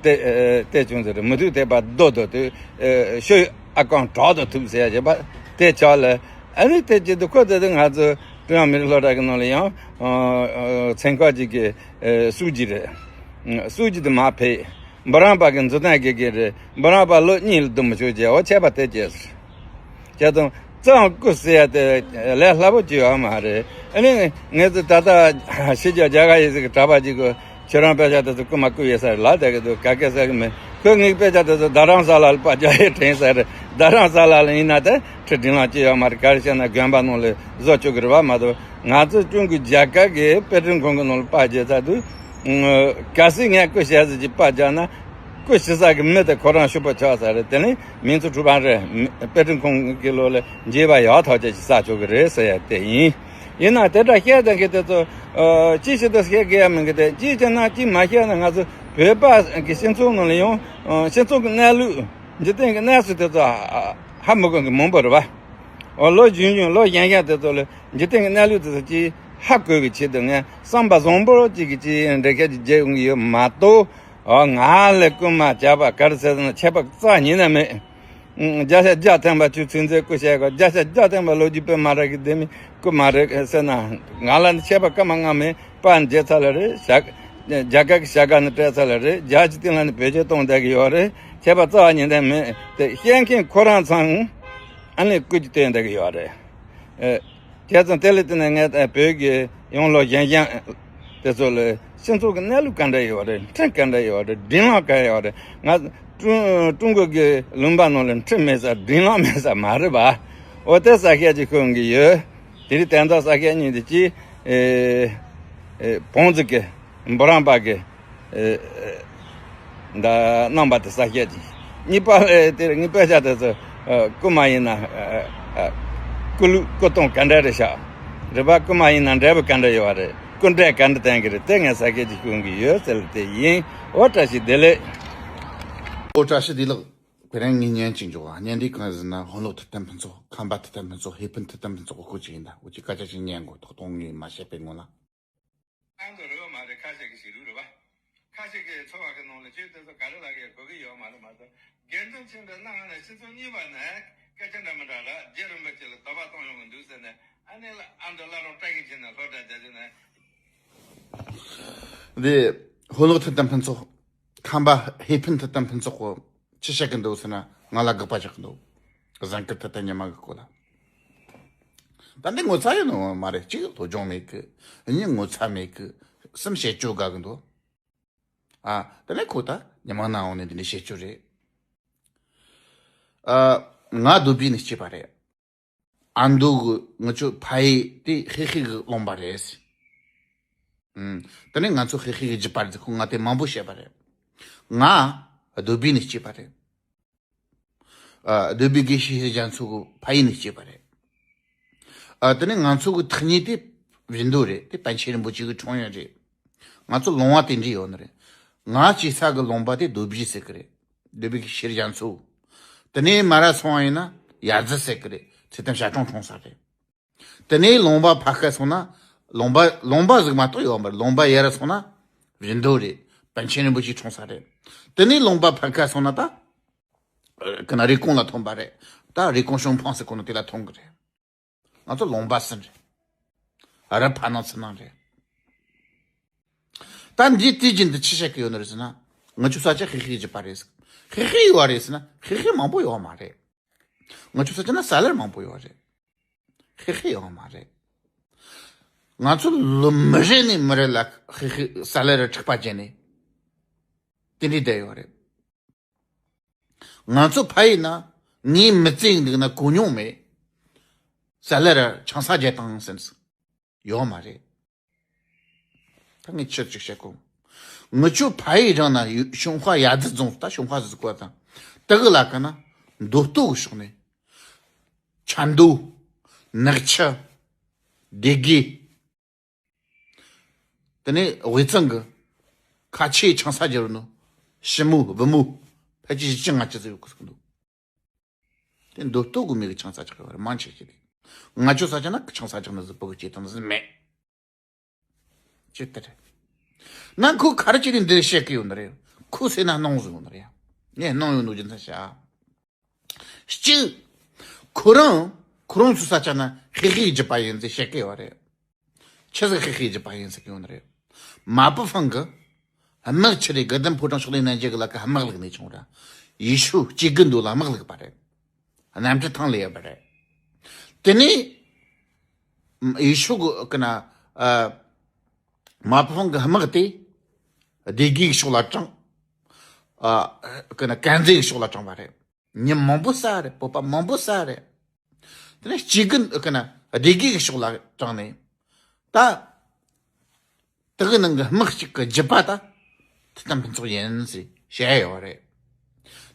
དེ་ཨ་དེ་བྱུང་ཟེར་མི་འདུག་དེ་པ་རྡོ་རྡོ་དེ་ཨ་ཤོད་ཨ་ཀང་གྲག་རྡོ་ཐུབ་ཟེར་ཡ་བྱས་པ་དེ་ཆགས་ལ། ཨ་ནི་དེ་བྱེད་དུས་ཁོ་དེ་དུས་ང་ཚོ་ཀྲུང་དབྱང་མི་རིགས་སློབ་གྲྭ་གི་ནང་ལ་ཡང་ཨ་ཨ་ཚན་ཁག་ཅིག་གི་ཨ་སྲོལ་རྒྱུན་རེད། སྲོལ་རྒྱུན་དེ་མར་ཕེབས། འབུམ་རམས་པ་གི་མཛུབ་སྟོན་དགེ་རྒན་རེད། འབུམ་རམས་པ་ལོ་གཉིས་ལ་བསྡུ་མི་ཆོག་ཅེས་འོ་བྱས་པ་དེ་བྱས་ཟེར། བྱས་ཙང་རྩ་རྐུ་ཟེར་ཡ་དེ་ལས་སླ་པོ་ཅིག་ཡོད་མ་རེད། ཨ་ནི་ངས་ཚོ་ད་ལྟ་ཕྱི་རྒྱལ་རྒྱ་གར་ཡི་ཟིག་གི་གྲྭ་པ་ཅིག་གི་ཁྱོད་རང་དཔེ་ཆ་དེ་ཚོ་རྐུ་མ་རྐུ་ཡོད་ས་རེད་ལབ་བསྡད་གི་འདུག་ག་གེ་ཟེར་གི་མེད། ཁོས་ངའི་དཔེ་ཆ་དེ་ཚོ་རྡ་རམ་ས་ལ་ལ་པར་རྒྱག་ཡས་དྲན་ས་རེད། རྡ་རམ་ས་ལ་ལ་ཡིན་ན་དེ་ཁྲི་དྲིན་ལ་སྐྱེ་ཡོད་མ་རེད། ག་རེ་བྱས་ན་དགོན་པ་ནང་ལ་བཟོ་བཅུག་གི་རེད་བ་མ་གཏོགས། ང་ཚོ་ཀྲུང་གོའི་རྒྱལ་ཁབ་ཀྱི་དཔེ་སྐྲུན་ཁང་གི་ནང་ལ་པར་རྒྱག་ཚར་དུས། གལ་སྲིད་ངས་རྐུ་བྱས་ཟེར་གྱི་པར་རྒྱག་ན། རྐུ་བྱེད་ས་གི་མི་དེ་ཁོ་རང་ཤོག་པོ་ཆགས་ས་རེད། དེ་ནི་མིང་ཚོ་གྲུབ་པ་རེད། དཔེ་སྐྲུན་ཁང་གི་ལོ་ལ་འགྱེད་པ་ཡག་ཐག་ཆོད་ཅིག་བསགས་ཆོག་གི་རེད་ཟེར་ཡ་དེ་ཡིན། ཡིན་ན་དེ་འདྲ་བཤད་བསྡད་མཁན་དེ་ཚོ་ཅིའི་ཕྱིར་དུ་བཤད་དགོས་ཡ་མིན་གི་དེ་ཅིའི་ཕྱིར་ན་ཅིས་མ་བཤད་ན་ང་ཚོ་བོད་པ་གི་སྤྱི་ཚོགས་ནང་ལ་ཡང་སྤྱི་ཚོགས་ཀྱི་གནས་ལུགས་འཇིག་རྟེན་གྱི་གནས་ཚུལ་དེ་ཚོ་ཧ་མི་གོ་མཁན་མང་པོ་རེད་བ། ཨོ་ལོ་རྒྱུན་རྒྱུན་ལོ་གཞོན་གཞོན་དེ་ཚོ་ལ་འཇིག་རྟེན་གྱི་གནས་ལུགས་དེ་ཚོ་ཅིག་ཧ་གོ་བའི་ཆེད་དུ་ངས་བསམ་པ་བཟང་པོ་ཅིག་གིས་ཅིག་འགྲེལ་བཤད་ཅིག་བརྒྱབ་ཡོང་གི་ཡོད་མ་གཏོགས། ཨོ་ང་ལ་རྐུན་མ་བྱས་པ་ག་རེ་ཟེར་ན་ཆད་པ་རྩ་ཉིད་ནས་མེད། བརྒྱ་ཆ་བརྒྱ་ཐམ་པ་ཁྱོད་ཚོད་འཛིན་རྐུ་བྱས་གོ་བརྒྱ་ཆ་བརྒྱ་ཐམ་པ་ལོ་རྒྱུས་དཔེ་མ་རག་གི་བསྡད་མི་རྐུ་མ་རེད་ཟེར་ན་ང་ལ་ནི་ཆད་པ་སྐར་མ་ལྔ་མེད། པར་མཇལ་ཚར་ལ་རེད། བྱ་རྒྱ་གར་གྱི་བྱ་དགའ་ནི་སྤྲད་ཚར་ལ་རེད། རྒྱ་ཆེ་སྟེང་ལ་ནི་བེད་སྤྱོད་གཏོང་བསྡད་ཀྱི་ཡོད་རེད། ཆད་པ་རྩ་བ་ཉིད་ནས་མེད། དེ་བཤད་མཁན་ཁོ་རང་ཚང་ཨ་ནི་རྐུ་རྒྱུ་བསྟན་བསྡད་ཀྱི་ཡོད་རེད། ཨེ། བྱས་ཙང་དེ་ལ་བརྟེན་ནས་ངས་བོད་ཀྱི་ཡང་ལོ་གཞོན་གཞོན་དེ་ཚོ་ལ་སྤྱི་ཚོགས་ཀྱི་གནས་ལུགས་ག་འདྲ་ཡོད་རེད། ཁྲིམས་ག་འདྲ་ཡོད་རེད། སྒྲིག་ལམ་ག་ཡོད་རེད། ང་ཀྲུང་ཀྲུང་གོ་གི་ལུང་པ་ནང་ལ་ཁྲིམས་མེད་ས་སྒྲིག་ལམ་མེད་ས་མ་རེད་པ། འོ་དེ་གསལ་བཤད་ཅིག་ཤོད་ཀྱི་ཡོད། དེ་རིང་དོན་དག་གསལ་བཤད་གཉིས་དེ་གཅིག་ཨེ་ཨེ་བོང་རྫི་གི་འབུམ་རམས་པ་གི་ཨེ་ཨེ་ད་རྣམ་པ་དེ་གསལ་བཤད་ཅིག་གཉིས་པ་ཨེ་དེ་ངའི་དཔེ་ཆ་དེ་ཚོ་ཨེ་རྐུ་མ་ཡིན་ན་ཨེ་ཨེ་རྐུ་ལུགས་རྐུ་སྟངས་ག་འདྲ་རེད་ཤག་རེད་པ། རྐུ་མ་ཡིན་ན་འབྲས་བུ་ག་འདྲ་ཡོད་རེད། རྐུ་འབྲས་ག་འདྲ་བསྟན་གི་རེད། དེ་ངས་གསལ་བཤད་ཅིག་ཤོད་ཀྱི་ཡོད་ཟེར་དེ་ཡིན། འོ་བཀྲ་ཤིས་བདེ་ལེགས། འོ་བཀྲ་ཤིས་བདེ་ལེགས། དེ་རིང་ངས་ཉན་ཅིག་འཇོག་ཨ། ཉན་དུས་གང་ཟེར་ན་ཧོན་ལོ་ཐུབ་བསྟན་ཕུན་ཚོགས། ཁམས་པ་ཐུབ་བསྟན་ཕུན་ཚོགས། ཧེ་ཕུན་ཐུབ་བསྟན་ཕུན་ཚོགས་སྐོར་ཅིག་ཡིན། ད་འུ་ཅིག་སྐད་ཆ་ཅིག་ཉན་དགོས། ཐོག་ཐོག་ངས་མ་བཤད་པའི་སྔོན་ལ། ཨང་དུ་རེད་བ་མ་རེད། ཁ་ཤས་ཀྱི་ཞིག་རུ་རེད་བ། ཁ་ཤས་ཀྱི་ཚོ་བ་གི་ནང་ལ་ཁྱོད་དེ་ཚོ་ག་རེ་ལབ་ཀྱི་ཡོད་གོ་གི་ཡོད་མ་རེད། མ་གཏོགས་དགེ་འདུན་ཆོས་འཕེལ་སྣ་ལྔ་ནས་སྤྱི་ཚོགས་གཉིས་པ་ནས་སྐད་ཆ་འདྲ་མི་འདྲ་ལ་རྗེ་རིན་པོ་ཆེ་ལ་དོགས་པ་བཏང་ཡོང་གི་འདུག་ཟེར་ནས་ ཨ་ནི་ལ་ཨ་མདོ་བླ་རུང་བཀྲ་ཤིས་ཅན་ན་ལྷོ་བྲག་རྒྱ་ཅན་ན། འདི་ཧོ་ལོག་ཐུབ་བསྟན་ཕུན་ཚོགས། ཁམས་པ་ཧེ་ཕུན་ཐུབ་བསྟན་ཕུན་ཚོགས་ཀྱིས་ཅི་བཤད་ཀྱི་འདུག་ཟེར་ན། ང་ལ་དགག་པ་རྒྱག་གི་འདུག་གཟན་དཀར་ཐུབ་བསྟན་ཉི་མ་གི་སྐོར་ལ། ད་འདི་ངོ་ཚ་ཡོད་ནོ་མ་རེད། གཅིག་སློབ་སྦྱོང་མེད་གི། གཉིས་ངོ་ཚ་མེད་གི། གསུམ་བཤད་རྒྱུ་དགའ་གི་འདུག་ཨ། དེ་ནས་ཁོ་ད་ཉི་མ་ནང་འོང་ནས་འདི་འདྲ་བཤད་རྒྱུ་རེད། ཨ། ང་རྡོ་སྦིས་ནས་སྐྱེས་པ་རེད། ཨ་མདོ་གི་ངི་ཆོ་ཕ་ཡུལ་དེ་ཧེ་ཧེ་གི་ལུང་པ་རེད། ཨུམ། དེ་ནས་ང་ཚོ་ཧེ་ཧེ་གི་རྒྱུད་པ་རེད། ཁོ་ང་དེ་མང་པོ་བཤད་པ་རེད། ང་རྡོ་སྦིས་ནས་སྐྱེས་པ་རེད། ཨ། རྡོ་སྦིས་དགེ་བཤེས་ཤེས་རྒྱ་མཚོ་གི་ཕ་ཡུལ་ནས་སྐྱེས་པ་རེད། ཨ། དེ་ནས་ང་ཚོ་གི་ཐག་ཉེ་དེ་བིས་མདོ་རེད། དེ་པཎ་ཆེན་རིན་པོ་ཆེ་གི་འཁྲུངས་ཡུལ་རེད། ང་ཚོ་ལུང་པ་དེ་འདྲ་ཡོད་ནི་རེད། ང་སྐྱེས་ས་གི་ལུང་པ་དེ་རྡོ་སྦིས་ཟེར་གི་རེད། རྡོ་སྦིས་དགེ་བཤེས་ཤེས་རྒྱ་མཚོ། དེ་ནས་མར་ར་སོང་བ་ཡིན་ན་ཡ་རྫི་ཟེར་གི་རེད། ཚེ་བརྟན་ཞབས་དྲུང་འཁྲུངས་ས་རེད། དེ་ནས་ལུང་པ་ཕར་ཁ་སོང་ན། ལུང་པ་ལུང་པ་ཟིག་མ་གཏོགས་ཡོད་མ་རེད། ལུང་པ་ཡར་སོང་ན་བིས་མདོ་རེད། པཎ་ཆེན་རིན་པོ་ཆེ་འཁྲུངས་ས་རེད། དེ་ནས་ལུང་པ་ཕར་ཁ་སོང་ན་ད་ཀི་ན་རེབ་གོང་ལ་ཐོན་པ་རེད། ད་རེབ་གོང་ཤོང་ཕང་ཟེར་གོ་ནོ་དེ་ལ་ཐོན་གི་རེད། ང་ཚོ་ལུང་པ་གསུམ་རེད། རི་ཕ་ནང་ཚུ་ནང་རེད། ད་འདི་དུས་རྒྱུན་དུ་ཅི་བཤད་གི་ཡོད་ནི་རེད་ཟེར་ན། ང་ཆོ་ས་ཆ་ཧེ་ཧེ་རྒྱུད་པ་རེད་ཟེར། ཧེ་ཧེ་ཡོད་རེད་ཟེར་ན་ཧེ་ཧེ་མང་པོ་ཡོད་མ་རེད། ང་ཆོ་ས་ཆ་ན་ས་ལེར་མང་པོ་ཡོད་རེད། ཧེ་ཧེ་ཡོད་མ་རེད། ང་ཚོ་ལོ་མི་རེ་ནས་མི་རེ་ལ་ཧེ་ཧེ་ས་ལེར་འཁྲིག་པ་བྱས་ནས་དེ་འདྲའི་བསྡད་ཡོད་རེད། ང་ཚོ་ཕ་ཡུལ་ན་ངའི་མི་ཚེ་འདུག་ན་གོ་མྱོང་མེད། ས་ལེར་ཆང་ས་བརྒྱབ་བཏང་ཟེར་ཡོད་མ་རེད། ད་ངས་ཆི་ཟིག་བཤད་གོ། ངི་ཆོ་ཕ་ཡུལ་རང་ན་ཡུ་ཤུན་ཧྭ་ཡ་རྫི་རྫོང་ད་ཤུན་ཧྭ་ཟིག་གོ་དང་། དེ་གི་ལ་ཀ་ན་མདོ་སྟོད་གི་ཕྱོགས་ནས་ཆབ་མདོ། ནག་ཆུ། སྡེ་དགེ། དེ་ནས་དབུས་གཙང་གི་ཁ་ཆེའི་ཆང་ས་རྒྱབ་ནོ་ཞི་མོ་བུ་མོ་ཕལ་ཆེར་བཞི་བཅུ་ལྔ་བཅུ་ཟིག་ཡོད་གི་ཟིག་འདུག་དེ་མདོ་སྟོད་གི་མི་གི་ཆང་ས་རྒྱག་གི་བ་རེད། མང་ཆེ་ཆེ་དེ། ང་ཆོ་ས་ཆ་ན་ཆང་ས་རྒྱག་ནི་ཟིག་བུ་གི་སྐྱེས་དང་ཟིག་མེད། ཅི་ལྟར། ན་ཁོ་ག་རེ་བྱས་ནས་འདིར་བཤད་གི་ཡོད་ནི་རེད། ཁོ་སེམས་ན་སྣང་ཟིག་ཡོད་ནི་རེད། ངས་སྣང་ཡོད་ནོ་རྒྱུ་མཚན་བཤད། གཅིག་ཁོ་རང་ཁོ་རང་ཚོ་ས་ཆ་ན་ཧེ་ཧེ་རྒྱུད་པ་ཡིན་ཟེར་བཤད་གི་ཡོད་རེད། ཆི་ཟིག་ཧེ་ཧེ་རྒྱུད་པ་ཡིན་ཟེར་གི་ཡོད་ནི་རེད། མ་པི་ཧྥང་གི་དམག་ཆི་རེད། དགའ་ལྡན་ཕོ་བྲང་ཕྱོགས་ལས་རྣམ་རྒྱལ་གི་ལ་ཀ་དམག་བླུགས་ནས་བྱུང་ར། ཡེ་ཤུ་སྐྱེ་རྒུ་མདོ་ལ་དམག་བླུགས་པ་རེད། གནམ་གྲུ་ཐང་ལ་ཡོད་པ་རེད། དེ་ནས་ཡེ་ཤུ་གི་ཀི་ན་ཨ་མ་པི་ཧྥང་གི་དམག་དེ་སྡེ་དགེ་གི་ཕྱོགས་ལ་དྲངས། ཨ་ཀི་ན་དཀར་མཛེས་གི་ཕྱོགས་ལ་དྲངས་པ་རེད། མི་མང་པོ་བསད་རེད། བོད་པ་མང་པོ་བསད་རེད། དེ་ནས་སྐྱེ་རྒུ་ཀི་ན་སྡེ་དགེ་གི་ཕྱོགས་ལ་དྲངས་ནས་ད། དེ་གི་ནང་གི་དམག་གཅིག་གི་རྒྱུད་པ་ད་ཐུབ་བསྟན་ཕུན་ཚོགས་ཡིན་ཟེར་བཤད་ཡོད་རེད།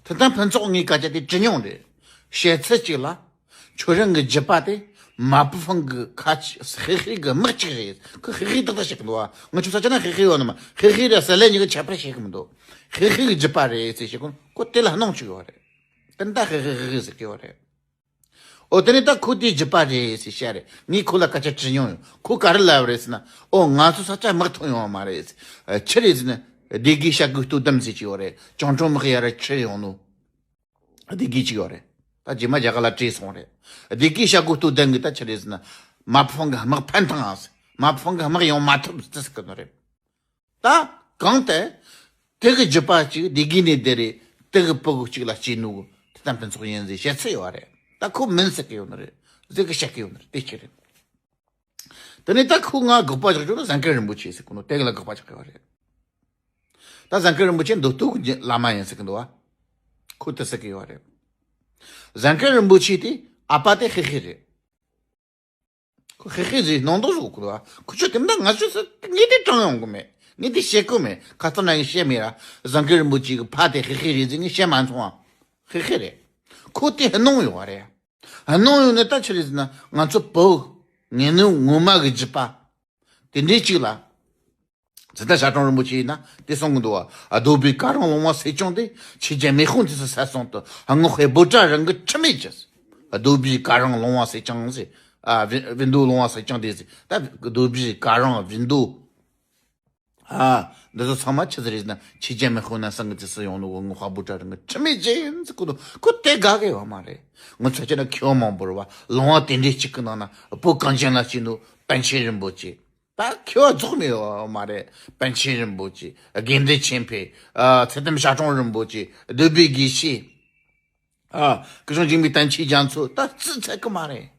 ཐུབ་བསྟན་ཕུན་ཚོགས་ངའི་སྐད་ཆ་དེ་དྲི་མྱོང་རེད། བཤད་ཚུལ་གཅིག་ལ། ཁྱོད་རང་གི་རྒྱུད་པ་དེ་མ་པི་ཧྥང་གི་ཁ་ཆེ་ཧེ་ཧེ་གི་དམག་གཅིག་རེད། ཁོ་ཧེ་ཧེ་ཏག་ཏག་བཤད་གི་འདུག་བ། ང་ཆོ་ས་ཆ་ན་ཧེ་ཧེ་ཡོད་ནི་མ། ཧེ་ཧེ་ར་ས་ལེ་གཉིས་ཀྱི་ཁྱད་པར་བཤད་གི་མི་འདུག་ཧེ་ཧེ་གི་རྒྱུད་པ་རེད་ཟེར་བཤད་གོ། ཁོ་དེ་ལ་སྣང་བཅུག་ཡོད་རེད། དེ་ད་ཧེ་ཧེ་ཧེ་ཧེ་ཟེར་གི་ཡོད་རེད། ཨོ་དེ་ནས་ད་ཁོ་དེའི་རྒྱུད་པ་རེད་ཟེར་བཤད་རེད། ངས་ཁོ་ལ་སྐད་ཆ་དྲིས་མྱོང་ཡོད། ཁོ་ག་རེ་ལབ་རེད་ཟེར་ན། ཨོ་ང་ཚོ་ས་ཆ་དམག་ཐོན་ཡོང་བ་མ་རེད་ཟེར། ཨ་ཆི་རེད་ཟེར་ན་སྡེ་དགེ་བྱ་རྒོད་སྟོད་འདེམས་ཟེར་གྱི་ཡོད་རེད། ཅང་ཀྲོ་དམག་ཡར་ཁྲིད་ཡོང་ནོ་སྡེ་དགེ་གཅིག་ཡོད་རེད། ད་རྗེས་མ་རྒྱ་གར་ལ་བྲོས་སོང་རེད། སྡེ་དགེ་བྱ་རྒོད་སྟོད་འདེམས་གི་ད་ཆི་རེད་ཟེར་ན་མ་པི་ཧྥང་གི་དམག་ཕན་ཐང་ཨ་ཟེར། མ་པི་ཧྥང་གི་དམག་ཡོང་མ་ཐུབ་ཟེར་ཟེར་གི་ནོ་རེད། ད་གང་ལྟར་དེ་གི་རྒྱུད་པ་གཅིག་སྡེ་དགེ་ནས་བསྡད་རེད། དེ་གི་ཕྲུ་གུ་གཅིག་ལ་སྐྱེས་ནོ་གི་ཐུབ་བསྟན་ཕུན་ཚོགས་ཡིན་ཟེར་བཤད་ཚུལ་ཡོད་རེད། ད་ཁོ་མིན་ཟེར་གི་ཡོད་ནི་རེད། ཟེར་གི་བཤད་གི་ཡོད་ནི་རེད། དེ་ཅི་རེད། དེ་ནས་ད་ཁོ་ང་དགག་པ་རྒྱག་རྒྱུ་ནི་གཟན་དཀར་རིན་པོ་ཆེ་ཟེར་གོ་ནོ་དེ་གི་ལ་དགག་པ་རྒྱག་གི་ཡོད་རེད། ད་གཟན་དཀར་རིན་པོ་ཆེ་མདོ་སྟོད་གི་བླ་མ་ཡིན་ཟེར་གི་འདུག་བ། ཁོ་དེ་ཟེར་གི་ཡོད་རེད། གཟན་དཀར་རིན་པོ་ཆེ་དེ་ཨ་ཕ་དེ་ཧེ་ཧེ་རེད། ཁོ་ཧེ་ཧེ་ཟེར་སྣང་དོགས་བཟོ་གི་འདུག་བ། ཁོ་ཆོ་དེ་འདྲ་ང་ཆོ་ཟེར་ངས་དེ་དྲང་ཡོང་གི་མེད། ངས་དེ་བཤད་གི་མེད། ཁ་སང་ན་ངས་བཤད་མེད་ར། གཟན་དཀར་རིན་པོ་ཆེ་གི་ཕ་དེ་ཧེ་ཧེ་རེད་ཟེར་ངས་བཤད་མ་སོང་བ། ཧེ་ཧེ་རེད། ཁོ་དེ་སྣང་ཡོང་བ་རེད། སྣང་ཡོང་ནས་ད་ཆི་རེད་ཟེར་ན་ང་ཚོ་བོད་ངན་ནུ་ངོ་མ་གི་རྒྱུད་པ་དེ་འདྲའི་གཅིག་ལ། ཚེ་བརྟན་ཞབས་དྲུང་རིན་པོ་ཆེ་ཡིན་ན་དེ་གསུང་གི་འདུག་བ། རྡོ་སྦིས་དཀར་རོང་ལུང་བ་སེར་ལྕང་དེ། ཆོས་རྒྱལ་མེས་དབོན་དུས་སུ་ས་སྲུང་དུ། སྔགས་དཔལ་འབོད་སྒྲ་རང་གི་འཁྲུལ་མེད་ཀྱི། རྡོ་སྦིས་དཀར་རོང་ལུང་བ་སེར་ལྕང་ཟེར། ཨ་བི་བི་མདོ་ལུང་བ་སེར་ལྕང་དེ་ཟེར། ད་རྡོ་སྦིས་དཀར་རོང་བི་མདོ། ཨ་ འདི་ཚོ་ཚང་མ་ཆི་ཟིག་རེད་ཟེར་ན། ཆོས་རྒྱལ་མེས་དབོན་ནས་སངས་རྒྱས་ཀྱི་སུ་ཡོང་ནོ་གོ་ངོ་། དཔའ་བོ་གྲལ་རིམ་གྱི་ཁྲི་མེད་ཅན་ཟེར་གོ་ནོ་ཁོ་དེ་དགའ་གི་ཡོད་མ་རེད། ངོ་ཚ་ཅི་ན་ཁྱེའུ་མང་པོ་རེད་བ། ལུང་བ་དེ་འདྲའི་གཅིག་གི་ནང་ན་བོད་གངས་ཅན་ལ་སྐྱེས་ནོ་པཎ་ཆེན་རིན་པོ་ཆེ། ད་མཁས་པ་རྫོགས་མེད་ཡོད་མ་རེད། པཎ་ཆེན་རིན་པོ་ཆེ། དགེ་འདུན་ཆོས་འཕེལ། ཨ། ཚུལ་ཁྲིམས་ཞལ་གྲངས་རིན་པོ་ཆེ། འདུས་པའི་དགེ་བཤེས། ཨ། སྐུ་ཞབས་འཇིགས་མེད་བསྟན་ཆོས་རྒྱ་མཚོ། ད་རྩིས་ཚར་གི་མ་རེད།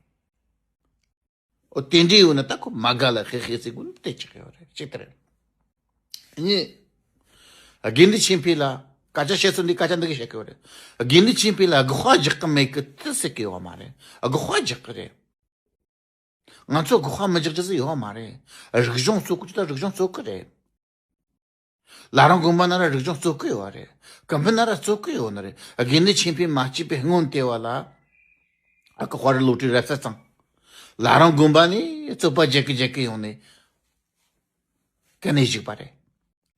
འོ། དེ་འདྲའི་ཡོད་ན་ད་ཁོ་མ་དགའ་ལ་ཧེ་ཧེ་ཟེར་དགོས་ནི་དེ་ཆགས་ཡོད་རེད། གཅིག་དེ་རེད། གཉིས། དགེ་འདུན་ཆོས་འཕེལ་ལ་སྐད་ཆ་བཤད་ཚུལ་འདི་སྐད་ཆ་འདི་གི་བཤད་གི་ཡོད་རེད། དགེ་འདུན་ཆོས་འཕེལ་ལ་དགག་པ་རྒྱག་གི་མེད་གི་དེ་ཟེར་གི་ཡོད་མ་རེད། དགག་པ་རྒྱག་གི་རེད། ང་ཚོ་དགག་པ་མི་རྒྱག་རྒྱུ་ཟིག་ཡོད་མ་རེད། རིག་གཞུང་རྩོད་གི་ད་རིག་གཞུང་རྩོད་གི་རེད། བླ་བྲང་དགོན་པ་ན་ར་རིག་གཞུང་རྩོད་གི་ཡོད་རེད། ཀུན་སྤུན་ན་ར་རྩོད་གི་ཡོད་ནི་རེད། དགེ་འདུན་ཆོས་འཕེལ་མ་སྐྱེས་པའི་སྔོན་དེ་བ་ལ། ཨ་ཁུ་དཔའ་རིས་བློ་གྲོས་རབ་གསལ་ཚང་བླ་བྲང་དགོན་པ་ནས་རྩོད་པ་རྒྱག་གི་རྒྱག་གི་ཡོང་ནས་གན་ནས་བཞུགས་པ་རེད།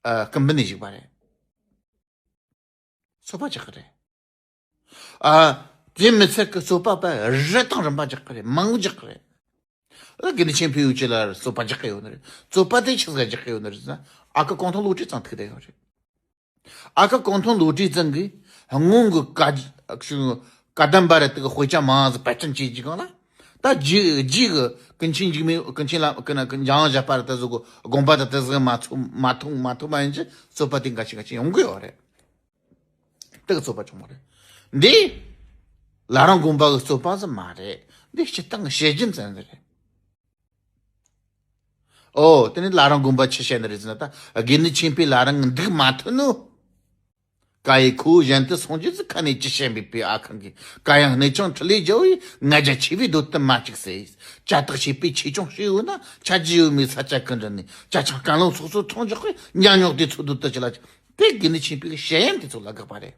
ཨ། ཀུན་སྤུན་ནས་བཞུགས་པ་རེད། རྩོད་པ་རྒྱག་གི་རེད། ཨ། དེ་མི་ཚད་ཀྱི་རྩོད་པ་པ་རེ་དང་རིམ་པ་རྒྱག་གི་རེད། མང་པོ་རྒྱག་གི་རེད། ཨ། དགེ་འདུན་ཆོས་འཕེལ་ཡུལ་གྱི་ལ་རྩོད་པ་རྒྱག་གི་ཡོད་ནི་རེད། རྩོད་པ་དེ་ཆི་ཟིག་རྒྱག་གི་ཡོད་ནི་རེད་ཟེར་ན། ཨ་ཁུ་གུང་ཐང་བློ་གྲོས་ཚང་ཐུག་བསྡད་ཡོད་རེད། ཨ་ཁུ་གུང་ཐང་བློ་གྲོས་ཚང་གིས་སྔོན་གྱི་བཀའ་བཀའ་གདམས་པ་རེད། དེ་གི་དཔེ་ཆ་མང་ཟིག་པར་སྐྲུན་བྱས་རྗེས་གང་ལ། ད་རྗེས་རྗེས་གི་ཀུན་མཁྱེན་འཇིགས་མེད། ཀུན་མཁྱེན་བླ། ཀུན་ན་ཀུན་འཇམ་དབྱངས་བཞད་པ་ར་དེ་ཟིག་གི་དགོངས་པ་དང་དེ་ཟིག་མ་ཚོ་མ་མཐོང་མ་ཐུབ་མ་ཡིན་གྱི་རྩོད་པ་དེ་འགའ་ཞིག་འགའ་ཞིག་ཡོང་གི་ཡོད་རེད། དེ་གི་རྩོད་པ་བྱུང་བ་རེད། འདི་བླ་བྲང་དགོན་པ་གི་རྩོད་པ་ཟིག་མ་རེད། འདི་སྤྱིར་བཏང་གི་བཤད་རྒྱུ་མཚན་ཟིག་རེད། ཨོ། དེ་ནས་བླ་བྲང་དགོན་པ་ཆི་བཤད་ནི་རེད་ཟེར་ན། ད་དགེ་འདུན་ཆོས་འཕེལ་བླ་བྲང་འདུག་མ་ཐུབ་ནོ། ཀ་ཡེ་ཁོ་བོ་གཞན་དུ་སོང་རྒྱུ་ཟིག་ཁ་ནས་ཅི་བཤད་པའི་པའི་ཨ་ཁང་གིས། ག་ཡང་གནས་ཆུང་འཕྲུལ་ལས་རྒྱལ་བོས། ང་རྒྱལ་ཆེ་བའི་འདོད་དུ་མ་བཅུག་ཟེར། ཇ་བཏགས་བྱས་པའི་ཆོས་སྐྱོང་ཞིག་ཡོད་ན། ཆ་རྒྱུས་ཡོད་མེད་ས་ཆ་ཀུན་འདྲ་ནས། ཇ་ཆང་དཀར་ལོང་སོགས་སུ་འཐུང་འཇོག་པས། ཉམས་མྱོང་དེ་ཚོ་འདོད་དུ་ཅི་ལ། དེ་དགེ་འདུན་ཆོས་འཕེལ་གྱི་བཤད་ཡམ་དེ་ཚོ་ལ་དགག་པ་རེད།